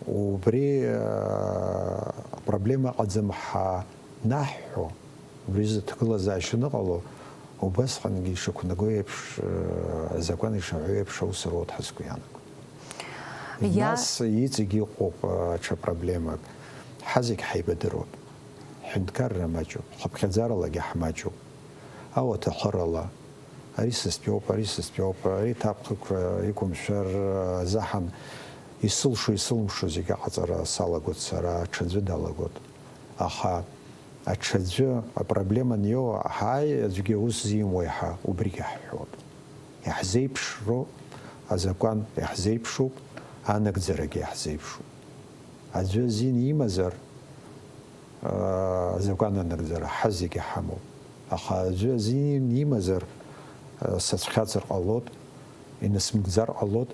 Убри, аа, апроблема ыҟаӡам ҳәа наҳҳәо, убри рзы ҭагылазаашьа аныҟало, убасҟангьы ишықәнаго еиԥш, аа, азакәан ишаҳәо еиԥш аус руоуп ҳәа сгәы иаанагоит. Иа- Нас иҵегь иҟоуп, аа, ҽа проблемак. Ҳазегь ҳаибадыруп. Ҳҳәынҭқарра маҷуп, хыԥхьаӡаралагьы ҳмаҷуп. Ауаҭахырала, ари сыстәиоуп, ари сыстәиоуп, ари ҭакәхықәра иқәымшәар азаҳан, исылшо, исылымшо зегьы аҟаҵара салагоит сара, аҽаӡәы далагоит. Аха аҽаӡәы апроблема аниоуа, ҳаи, аӡәгьы аус зимуеи ҳәа убригьы ҳҳәоит. Иаҳзеиԥшроуп азакәан, иаҳзеиԥшуп, анагӡарагьы иаҳзеиԥшуп. Аӡәы азин имазар, Азакәан анагӡара ҳазегьы ҳамоуп. Аха аӡәы азин имазар, сацәхьаҵыр ҟалоит, инасмыгӡар ҟалоит,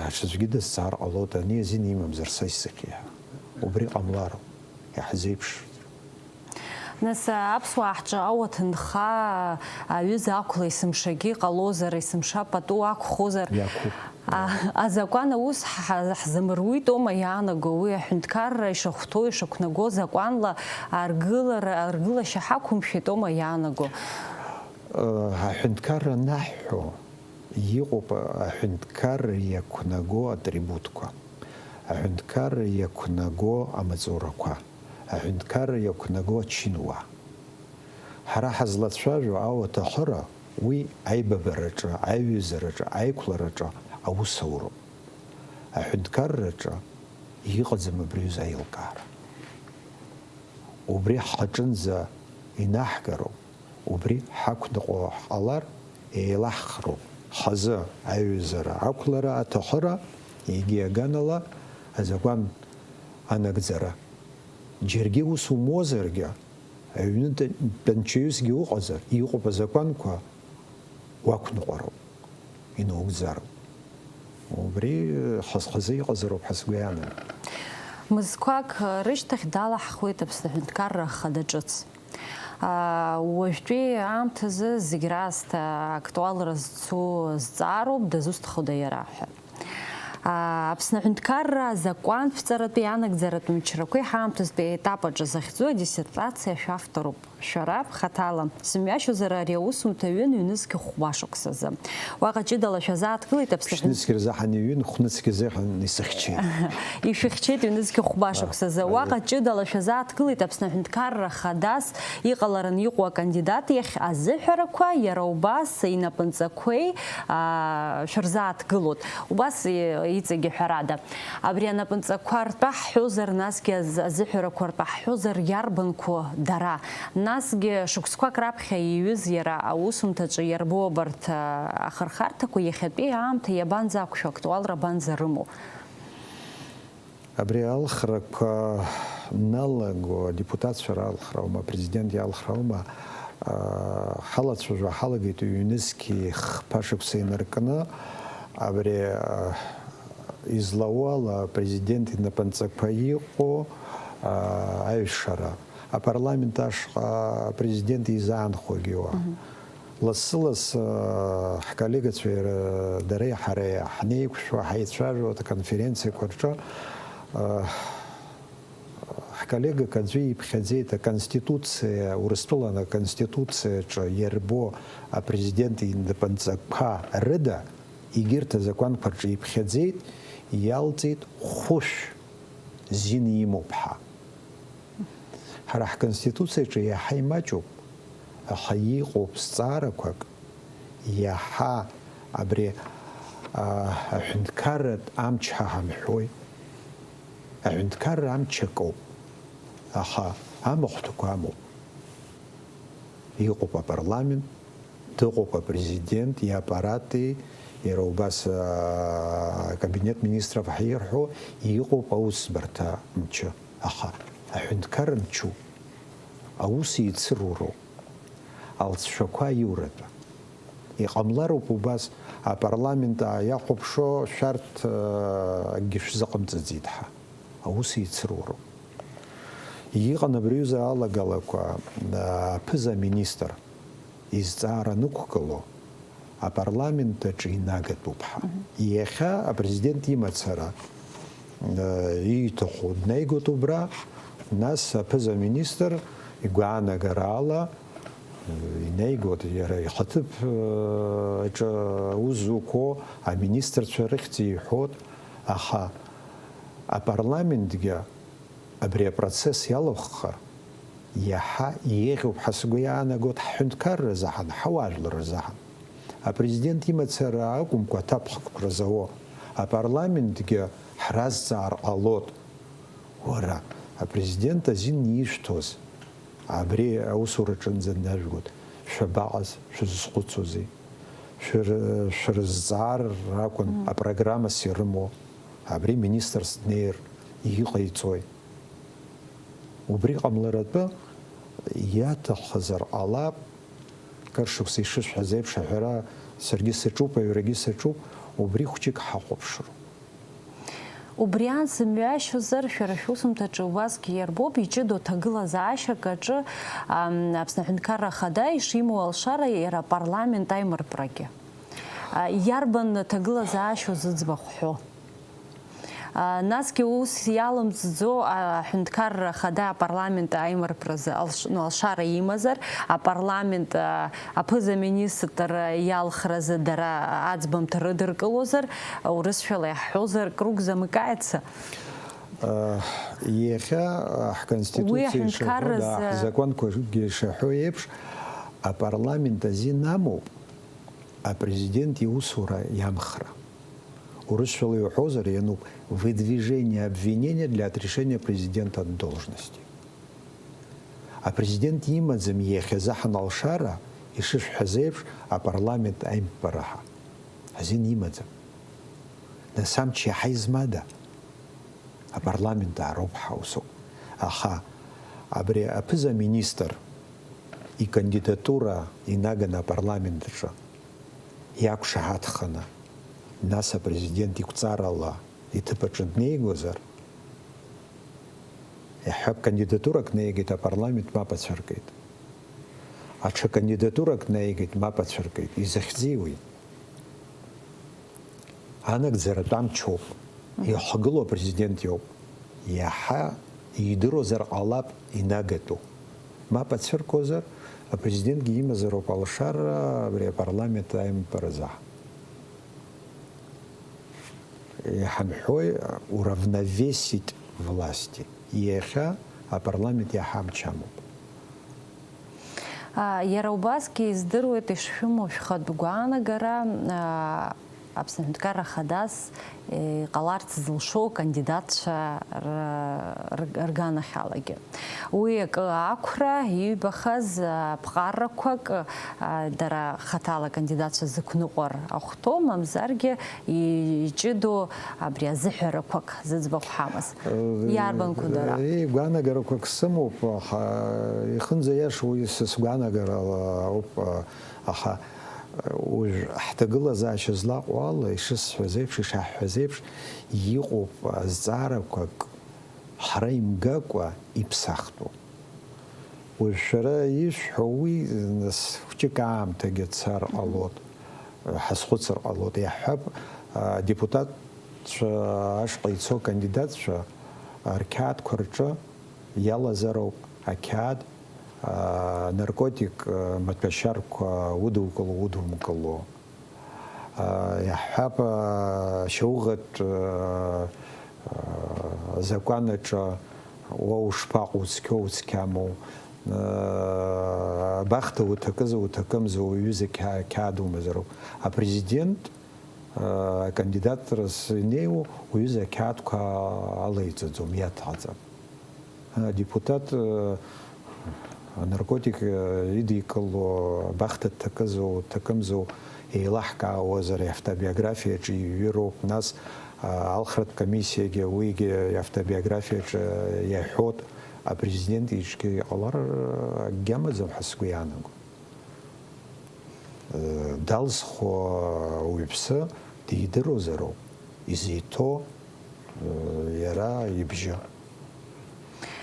аҽаӡәгьы дысҵаар ҟалоит, ани азин имамзар са исыхьи ҳәа. Убри ҟамлароуп, иаҳзеиԥшрым. Нас аԥсуаа ҳҿы ауаҭынха, аҩыза ақәла есымшагьы иҟалозар, есымша пату ақәхозар, Иақәуп. А, азакәан аус ҳа-, ҳзамыруит, ома иаанаго, уи аҳәынҭқарра ишахәҭоу, ишақәнаго закәанла аргылара, аргылашьа ҳақәымшәеит, ома иаанаго. Аҳәынҭқарра анаҳҳәо, иҟоуп аҳәынҭқарра иақәнаго атрибутқәа, аҳәынҭқарра иақәнаго амаҵурақәа, аҳәынҭқарра иақәнаго ачынуаа. Ҳара ҳазлацәажәо ауаҭахыра уи аибабараҿы, аиҩызараҿы, аиқәлараҿы аус ауроуп. Аҳәынҭқарраҿы иҟаӡам абри аҩыза аилкаара. Убри ҳхаҿынӡа инаҳгароуп, убри ҳақәныҟәо ҳҟалар, еилаҳхроуп. Хазы аиҩызара, ақәлара, аҭахыра, егьи аганала азакәан анагӡара. Џьаргьы ус умозаргьы, аҩны тәанчаҩысгьы уҟазар, иҟоуп азакәанқәа, уақәныҟәароуп, инаугӡароуп. Убри хаз-хазы иҟазароуп ҳәа сгәы иаанагоит. Мызқәак рышьҭахь далаҳхуеит Аԥсны аҳәынҭқарра ахада ҿыц. Уажәтәи аамҭазы зегь раасҭа актуалра зцу зҵаароуп, дазусҭхода иара ҳәа. Аԥсны аҳәынҭқарра азакәанԥҵаратәи анагӡаратә мчрақәеи ҳаамҭазтәи аетап аҿы захьӡу адиссертациа шәавторуп шәара бхаҭала. Сымҩашьозар, ари аусумҭа ҩын ҩнызқь хәба шықәсазы. Уаҟа ҷыдала шәазааҭгылеит Аԥсны аҳәынҭ- Ԥшьнызқь рзаҳан иҩын, хәнызқь азыҳәан исыхьчеит. Ишәыхьчеит ҩнызқь хәба шықәсазы. Уаҟа ҷыдала шәазааҭгылеит Аԥсны аҳәынҭқарра хадас иҟаларан иҟоу акандидат иахь азыҳәарақәа, иара убас инапынҵақәеи, аа, шәырзааҭгылоит. Убас иҵегьы ҳәарада. Абри анапынҵақәа ртәы ҳҳәозар, насгьы аз-, азыҳәарақәа ртәы ҳҳәозар, иарбанқәоу дара? Насгьы шықәсқәак раԥхьа иҩыз иара аусумҭаҿы иарбоу абарҭ, а, ахырхарҭақәа иахьатәи аамҭа иабанӡақәшәо, актуалра абанӡарымоу? Абри алхрақәа налаго, адепутатцәа ралхра аума, апрезидент иалхра аума, аа, ҳалацәажәо ҳалагеит ҩнызқьи хԥа шықәса инаркны, абри, аа, излауала апрезидент инапынҵақәа иҟоу, аа, аҩшара, апарламент ашҟа апрезидент изаанхогьы уа. Лассы-лассы, э, ҳколлегацәа иара, дареи ҳареи ҳнеиқәшәо, ҳаицәажәо аконференциақәа рҿы, э, ҳколлегак аӡәы иԥхьаӡеит, аконституциа, Урыстәылан аконституциаҿы иарбоу апрезидент инапынҵақәа рыда, егьырҭ азакәанқәа рҿы иԥхьаӡеит, иалҵит хәышә зин имоуп ҳәа. Ҳара ҳконституциаҿы иаҳа имаҷуп, аха иҟоуп зҵаарақәак, иаҳа абри, аа, аҳәынҭқарратә амч ҳа ҳамҳәои? Аҳәынҭқарра амч акоуп, аха амахәҭақәа амоуп. Иҟоуп апарламент, дыҟоуп апрезидент, иаппарати, иара убас, аа, акабинет министров ҳирҳәо, иҟоуп аусбарҭа мчы. Аха аҳәынҭқарра мчуп, аус еицыруроуп, алҵшәақәа аиуратәы. Иҟамлароуп убас, апарламент иахәаԥшуа шәарҭ, э, акгьы шәзыҟамҵаӡеит ҳәа. Аус еицыруроуп. Иҟан абри аҩыза алагалақәа, э, аԥыза-министр изҵаара анықәгыло, апарламент аҿы инагатәуп ҳәа. Иахьа апрезидент имацара, э, ииҭаху днаигоит убра, нас аԥыза-министр игәаанагараала, э, инаигоит иара ихаҭыԥ, э, аҿы аус зуқәо аминистрцәа рыхьӡ иҳәоит, аха апарламентгьы абри апроцесс иалахәхар, иаҳа еиӷьуп ҳәа сгәы иаанагоит ҳҳәынҭқарра азыҳәан, ҳауаажәлар рзыҳәан. Апрезидент имацара акәымкәа, аҭакԥхықәра зауа апарламентгьы ҳразҵаар ҟалоит. Уара, апрезидент азин ишәҭоз, абри аусураҿынӡа днажәгоит. Шәабаҟаз, шәызхәыцуазеи? Шәыр-, шәырзҵаар акәын, апрограммас ирымоу. Абри министрс днеир, иҟаиҵои? Убри ҟамларатәы иаҭаххазар ҟалап, кыр шықәса ишысҳәаз еиԥш аҳәара саргьы саҿуп, аҩрагьы саҿуп, убри хәҷык ҳахәаԥшроуп. Убри аан сымҩашьозар, шәара шәусумҭаҿы убасгьы иарбоуп, иҷыдоу ҭагылазаашьак аҿы, ам, Аԥсны Аҳәынҭқарра Ахада ишимоу алшара иара апарламент аимырԥрагьы. А, иарбан ҭагылазаашьоу зыӡбахә ҳәо? А, насгьы ус иалымҵӡо, а, Аҳәынҭқарра Ахада апарламент аимырԥразы алш-, ну, алшара имазар, апарламент, а, аԥыза-министр иалхразы дара аӡбамҭа рыдыркылозар, урысшәала иаҳҳәозар, круг замыкается. Иахьа ҳконституциа ишаҳәо, да, ҳзакәанқәагьы ишаҳәо еиԥш, апарламент азин амоуп апрезидент иусура иамхра. Урысшәала иуҳәозар, иануп выдвижение обвинения для отрешения президента от должности. Апрезидент имаӡам иахьазы ҳаналшара, ишышәҳәаз еиԥш, апарламент аимппара ҳәа. Азин имаӡам. Нас амч иаҳа измада? Апарламент аароуп ҳаусуп. Аха абри аԥыза-министр икандидатура инаганы апарламент аҿы иақәшаҳаҭханы, нас апрезидент иқәҵарала иҭыԥ аҿы днеигозар, иаҳҳәап, кандидатурак наигеит, апарламент мап ацәыркит. Аҽа кандидатурак наигеит, мап ацәыркит. Изахьӡи уи? Анагӡаратә амчоуп. Ихагылоу апрезидент иоуп. Иаҳа идыруазар ҟалап инагатәу. Мап ацәыркуазар, апрезидентгьы имазароуп алшара абри апарламент аимппаразы. Иҳамҳәои, уравновесить власти. Иахьа апарламент иаҳа амч амоуп. Иара убасгьы издыруеит ишшәымоу шәхатә гәаанагара, Аԥсны Аҳәынҭқарра Ахадас иҟаларц зылшо акандидатцәа рганахьалагьы. Уи акы ақәра иҩбахаз аԥҟарақәак дара хаҭала акандидатцәа зықәныҟәар ахәҭоу, мамзаргьы иҷыдоу абри азыҳәарақәак зыӡбахә ҳамаз. Иарбанқәоу дара? Гәаанагарақәак сымоуп, аха ихынӡаиашоу уи са сгәаанагарала ауп, аха уажә ҳҭагылазаашьа злаҟоу ала, ишысҳәаз еиԥш, ишаҳҳәаз еиԥш, иҟоуп азҵаарақәак ҳара имгакәа иԥсахтәу. Уажә шәара ишәҳәо уи, нас, хәҷык аамҭагьы цар ҟалоит, ҳазхәыцыр ҟалоит. Иаҳҳәап, адепутатцәа ашҟа ицо акандидатцәа рқьаадқәа рҿы иалазароуп ақьаад, анаркотик маҭәашьарқәа удукыло, удумкыло. Иаҳҳәап, шьауӷатә азакәан аҿы уа ушԥаҟоу, уцқьоу, уцқьамоу, абахҭа уҭакызу, уҭакымзу, уҩыза қьа-, қьаад умазароуп. Апрезидент акандидатра зынеиуа уҩыза ақьаадқәа алеиҵаӡом, иаҭаӡам. Адепутат, э, анаркотик, э, идикыло абахҭа дҭакызу, дҭакымзу еилаҳкаауазар, иавтобиографиаҿы иҩыроуп, нас, э, алхратә комиссиагьы уигьы иавтобиографиаҿы иаҳәоит, апрезидент иҿгьы иҟалар, э, акгьы амаӡам ҳәа сгәы иаанагом. Э, далзхуа уаҩԥсы дидыруазароуп, изиҭо, э, иара ибжьы.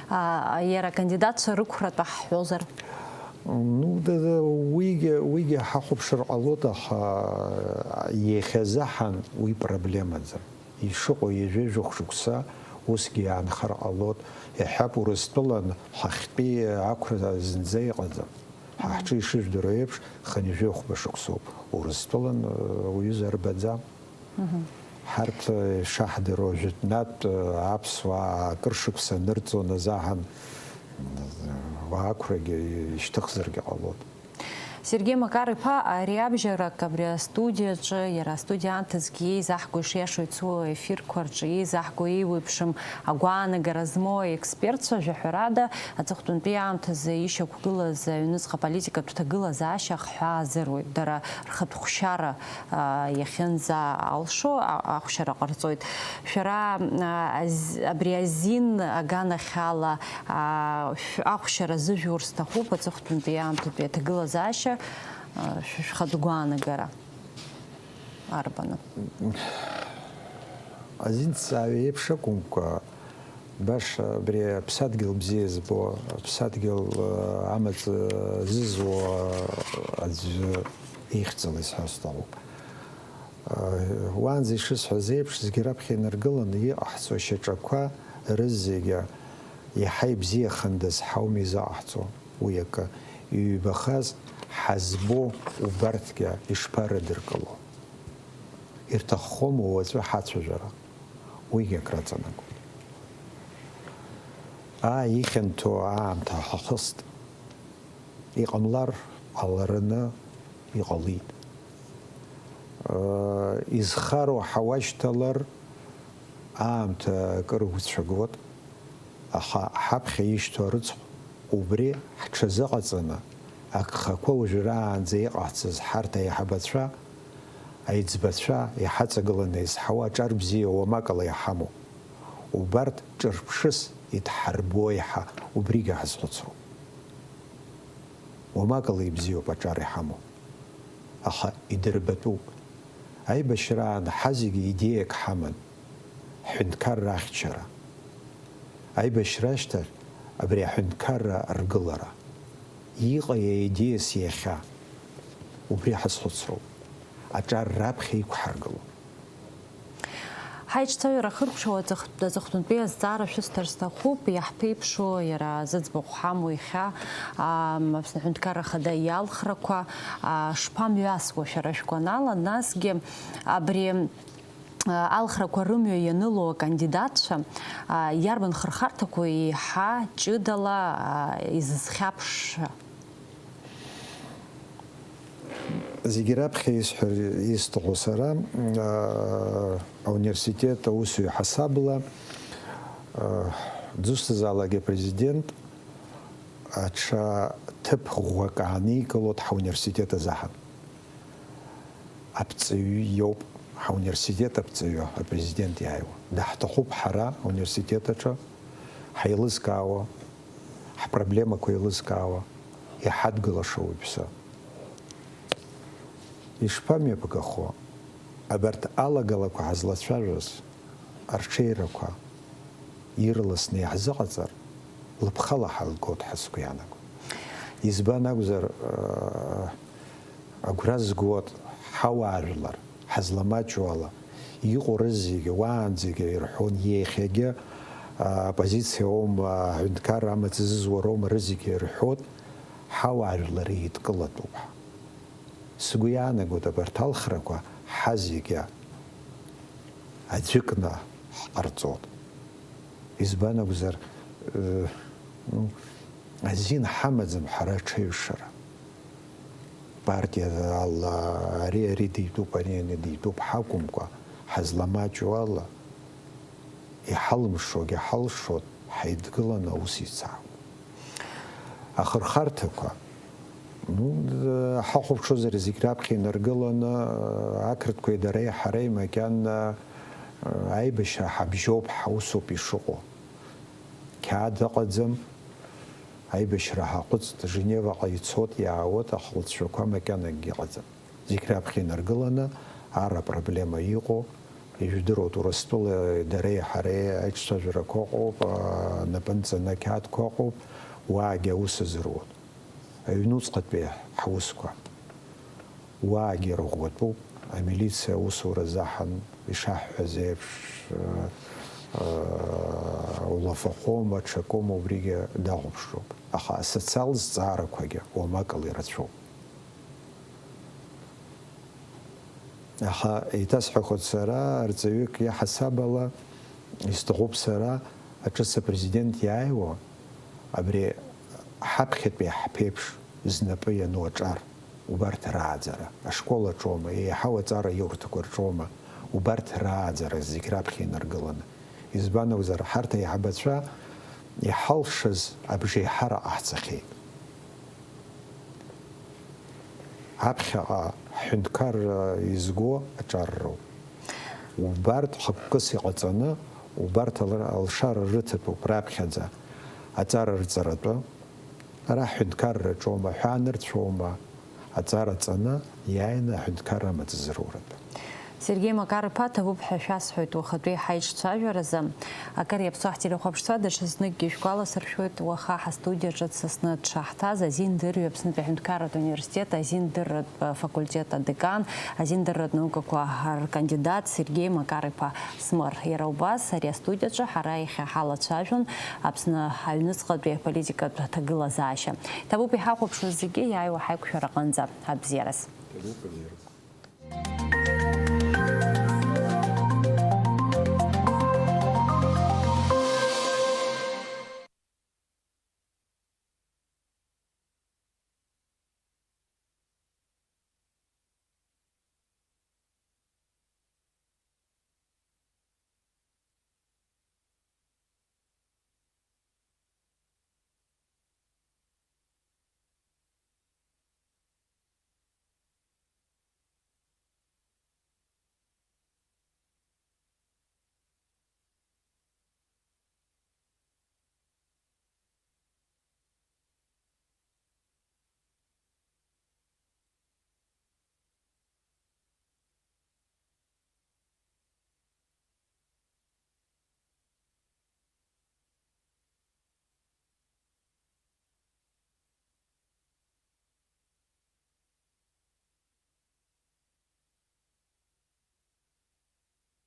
А, иара акандидатцәа рықәратәы ҳҳәозар? Ну, да, да, уигьы, уигьы ҳахәаԥшыр ҟалоит, аха иахьазыҳан уи проблемаӡам. Ишыҟоу ҩажәа жәохә шықәса усгьы иаанхар ҟалоит, иаҳҳәап, Урыстәылан ҳахьтәи ақәра зынӡа иҟаӡам. Ҳа ҳҿы ишыжәдыруа еиԥш, хынҩажәи хәба шықәсоуп. Урыстәылан, э, уаҩы зарбаӡам. Ҳарҭ, э, ишаҳдыруа, жәытәнатә, э, аԥсуаа акыр шықәса анырҵон азаҳан, э, уаақәрагьы ишьҭыхзаргьы ҟалоит. Сергеи Макар-иԥа, ари абжьарак абри астудиаҿы, иара астудиа аамҭазгьы еизаҳго, ишиашоу ицо ефирқәа рҿы еизаҳго, еиуеиԥшым агәаанагара змоу аекспертцәа, жәаҳәарада, аҵыхәтәантәи аамҭазы ишьақәгылаз аҩныҵҟа политикатә ҭагылазаашьа ахҳәаа азыруеит. Дара рхатә хәшьара, а, иахьынӡаалшо, а-, ахәшьара ҟарҵоит. Шәара, а, аз-, абри азин аганахьала, а, шә-, ахәшьара зыжәур сҭахуп, аҵыхәтәантәи аамҭатәи аҭагылазаашьа, а, шә-, шәхатә гәаанагара арбану? Азинҭҵааҩы иеиԥш акәымкәа, баша абри аԥсадгьыл бзиа збо, аԥсадгьыл, а, амаҵ зызуа аӡәы ихьӡала исҳәо сҭахуп. Уаанӡа ишысҳәаз еиԥш, зегьы раԥхьа инаргыланы иҟаҳҵо шьаҿақәа рызегьы иаҳа ибзиахандаз ҳауми изыҟаҳҵо? Уи акы, иҩбахаз ҳазбо убарҭгьы ишԥарыдыркыло? Ирҭаххома уаҵәы ҳацәажәара? Уигьы акраҵанакуеит. Аа, ихьанҭоу аамҭа ҳахыст. Иҟамлар ҟалараны иҟалеит. Изхароу ҳауашьҭалар, аамҭа акыр уцәагот, аха ҳаԥхьа ишьҭоу арыцхә убри ҳҽазыҟаҵаны, агхақәа уажәраанӡа иҟаҳҵаз ҳарҭ аиҳабацәа, аиҵбацәа иҳаҵагыланы изҳауа аҿар бзиа уамакала иҳамоуп. Убарҭ ҿырԥшыс идҳарбо еиҳа убригьы ҳазхәыцроуп. Уамакала ибзиоуп аҿар иҳамоу, аха идырбатәуп. Аибашьраан ҳазегьы идеиак ҳаман, ҳҳәынҭқарра ахьчара. Аибашьра ашьҭахь абри аҳәынҭқарра аргылара. Иҟа аидеиас иахьа, убри ҳазхәыцроуп. Аҿар раԥхьа иқәҳаргыло. Ҳаиҿцәажәара ахыркәшауа аҵых-, аҵыхәтәантәи азҵаара шәысҭар сҭахуп, иаҳԥеиԥшу, иара зыӡбахә ҳамоу иахьа, ам, Аԥсны Аҳәынҭқарра Ахада иалхрақәа, а, шԥамҩасуа шәара шәгәанала, насгьы абри, а, алхрақәа рымҩа ианыло акандидатцәа, а, иарбан хырхарҭақәоу еиҳа ҷыдала, а, изызхьаԥшша? Зегьы раԥхьа исҳәар исҭаху сара, аа, ауниверситет аусзуҩ ҳасабла, аа, дзусҭазаалак апрезидент аҽа ҭыԥ ӷәӷәак ааникылоит ҳауниверситет азыҳәан. Аԥҵаҩы иоуп, ҳауниверситет аԥҵаҩы апрезидент иааиуа. Даҳҭахуп ҳара ауниверситет аҿы, ҳаилызкаауа, ҳпроблемақәа еилызкаауа, иҳадгылаша уаҩԥсы. Ишԥамҩаԥгахо, абарҭ алагалақәа ҳазлацәажәоз, арҽеирақәа ирласны иаҳзыҟаҵар, лыԥхала ҳалгоит ҳәа сгәы иаанагоит. Избан акәзар, агәра згоит ҳауаажәлар, ҳазламаҷу ала, иҟоу рызегьы, уаанӡагьы ирҳәон, иахьагьы, а, оппозициа аума, аҳәынҭқарра амаҵ зызуа роума, рызегьы ирҳәоит, ҳауаажәлар еидкылатәуп ҳәа. Сгәы иаанагоит, абарҭ алхрақәа ҳазегьы аӡәыкны ҳҟарҵоит. Избан акәзар, э, ну, азин ҳамаӡам ҳара аҽаҩшара. Партиа ала ари, ари дитәуп, ари, ани дитәуп ҳакәымкәа, ҳазламаҷу ала, иҳалымшогьы ҳалшоит, ҳаидгыланы аус ицаауп. Ахырхарҭақәа, ну, ҳахәаԥшуазар зегь раԥхьа инаргыланы, ақырҭқәеи дареи ҳареи макьана аибашьра ҳабжьоуп, ҳаусоуп ишыҟоу. Қьаад ыҟаӡам, аибашьра ҳаҟәыҵт, Женеваҟа ицот, иаауеит, аха лҵшәақәа макьанакгьы ыҟаӡам. Зегь раԥхьа инаргыланы, ара проблема иҟоу, ижәдыруеит, Урыстәылеи дареи ҳареи аиҿцәажәарақәа ыҟоуп, а, напынҵаны ақьаадқәа ыҟоуп, уаагьы аус азыруеит. Аҩнуҵҟатәи ҳусқәа. Уаагьы ирӷәӷәатәуп, амилициа аусура заҳан, ишаҳҳәаз еиԥш, э, э, улафахәоума, ҽакоума, убригьы дахәаԥшроуп. Аха асоциалтә зҵаарақәагьы уамакала ирацәоуп. Аха еиҭасҳәахоит сара, арҵаҩык иаҳасаб ала, исҭахуп сара, аҿыц апрезидент иааиуа, абри ҳаԥхьатәи ҳԥеиԥш знапы иану аҿар. Убарҭ рааӡара, ашкол аҿоума, еиҳау аҵара иурҭақәа рҿоума, убарҭ рааӡара зегь раԥхьа инаргыланы. Избан акәзар, ҳарҭ аиҳабацәа иҳалшаз абжеиҳара ҟаҳҵахьеит. Аԥхьаҟа ҳҳәынҭқарра изго аҿар роуп. Убарҭ хықәкыс иҟаҵаны, убарҭ алра-, алшара рыҭатәуп раԥхьаӡа аҵара рҵаратәы. Ара ҳҳәынҭқарраҿоума, ҳәаанырцәоума, аҵара ҵаны, иааины аҳәынҭқарра амаҵ зроуратәы. Сергеи Макар-иԥа, ҭабуп ҳәа шәасҳәоит уахатәи ҳаиҿцәажәаразы. Акыр иаԥсоу ҳтелехәаԥшцәа даҽазныкгьы шәгәаласыршәоит, уаха ҳастудиаҿы дсасны дшаҳҭаз азин дырҩы Аԥснытәи аҳәынҭқарратә университет азин дырратә факультет адекан, азин дырратә наукақәа ркандидат Сергеи Макар-иԥа Смыр. Иара убас ари астудиаҿы ҳара иахьа ҳалацәажәон Аԥсны аҩныҵҟатәи аполитикатә ҭагылазаашьа. Ҭабуп иҳахәаԥшуаз зегьы иааиуа ҳаиқәшәара аҟынӡа. Абзиараз.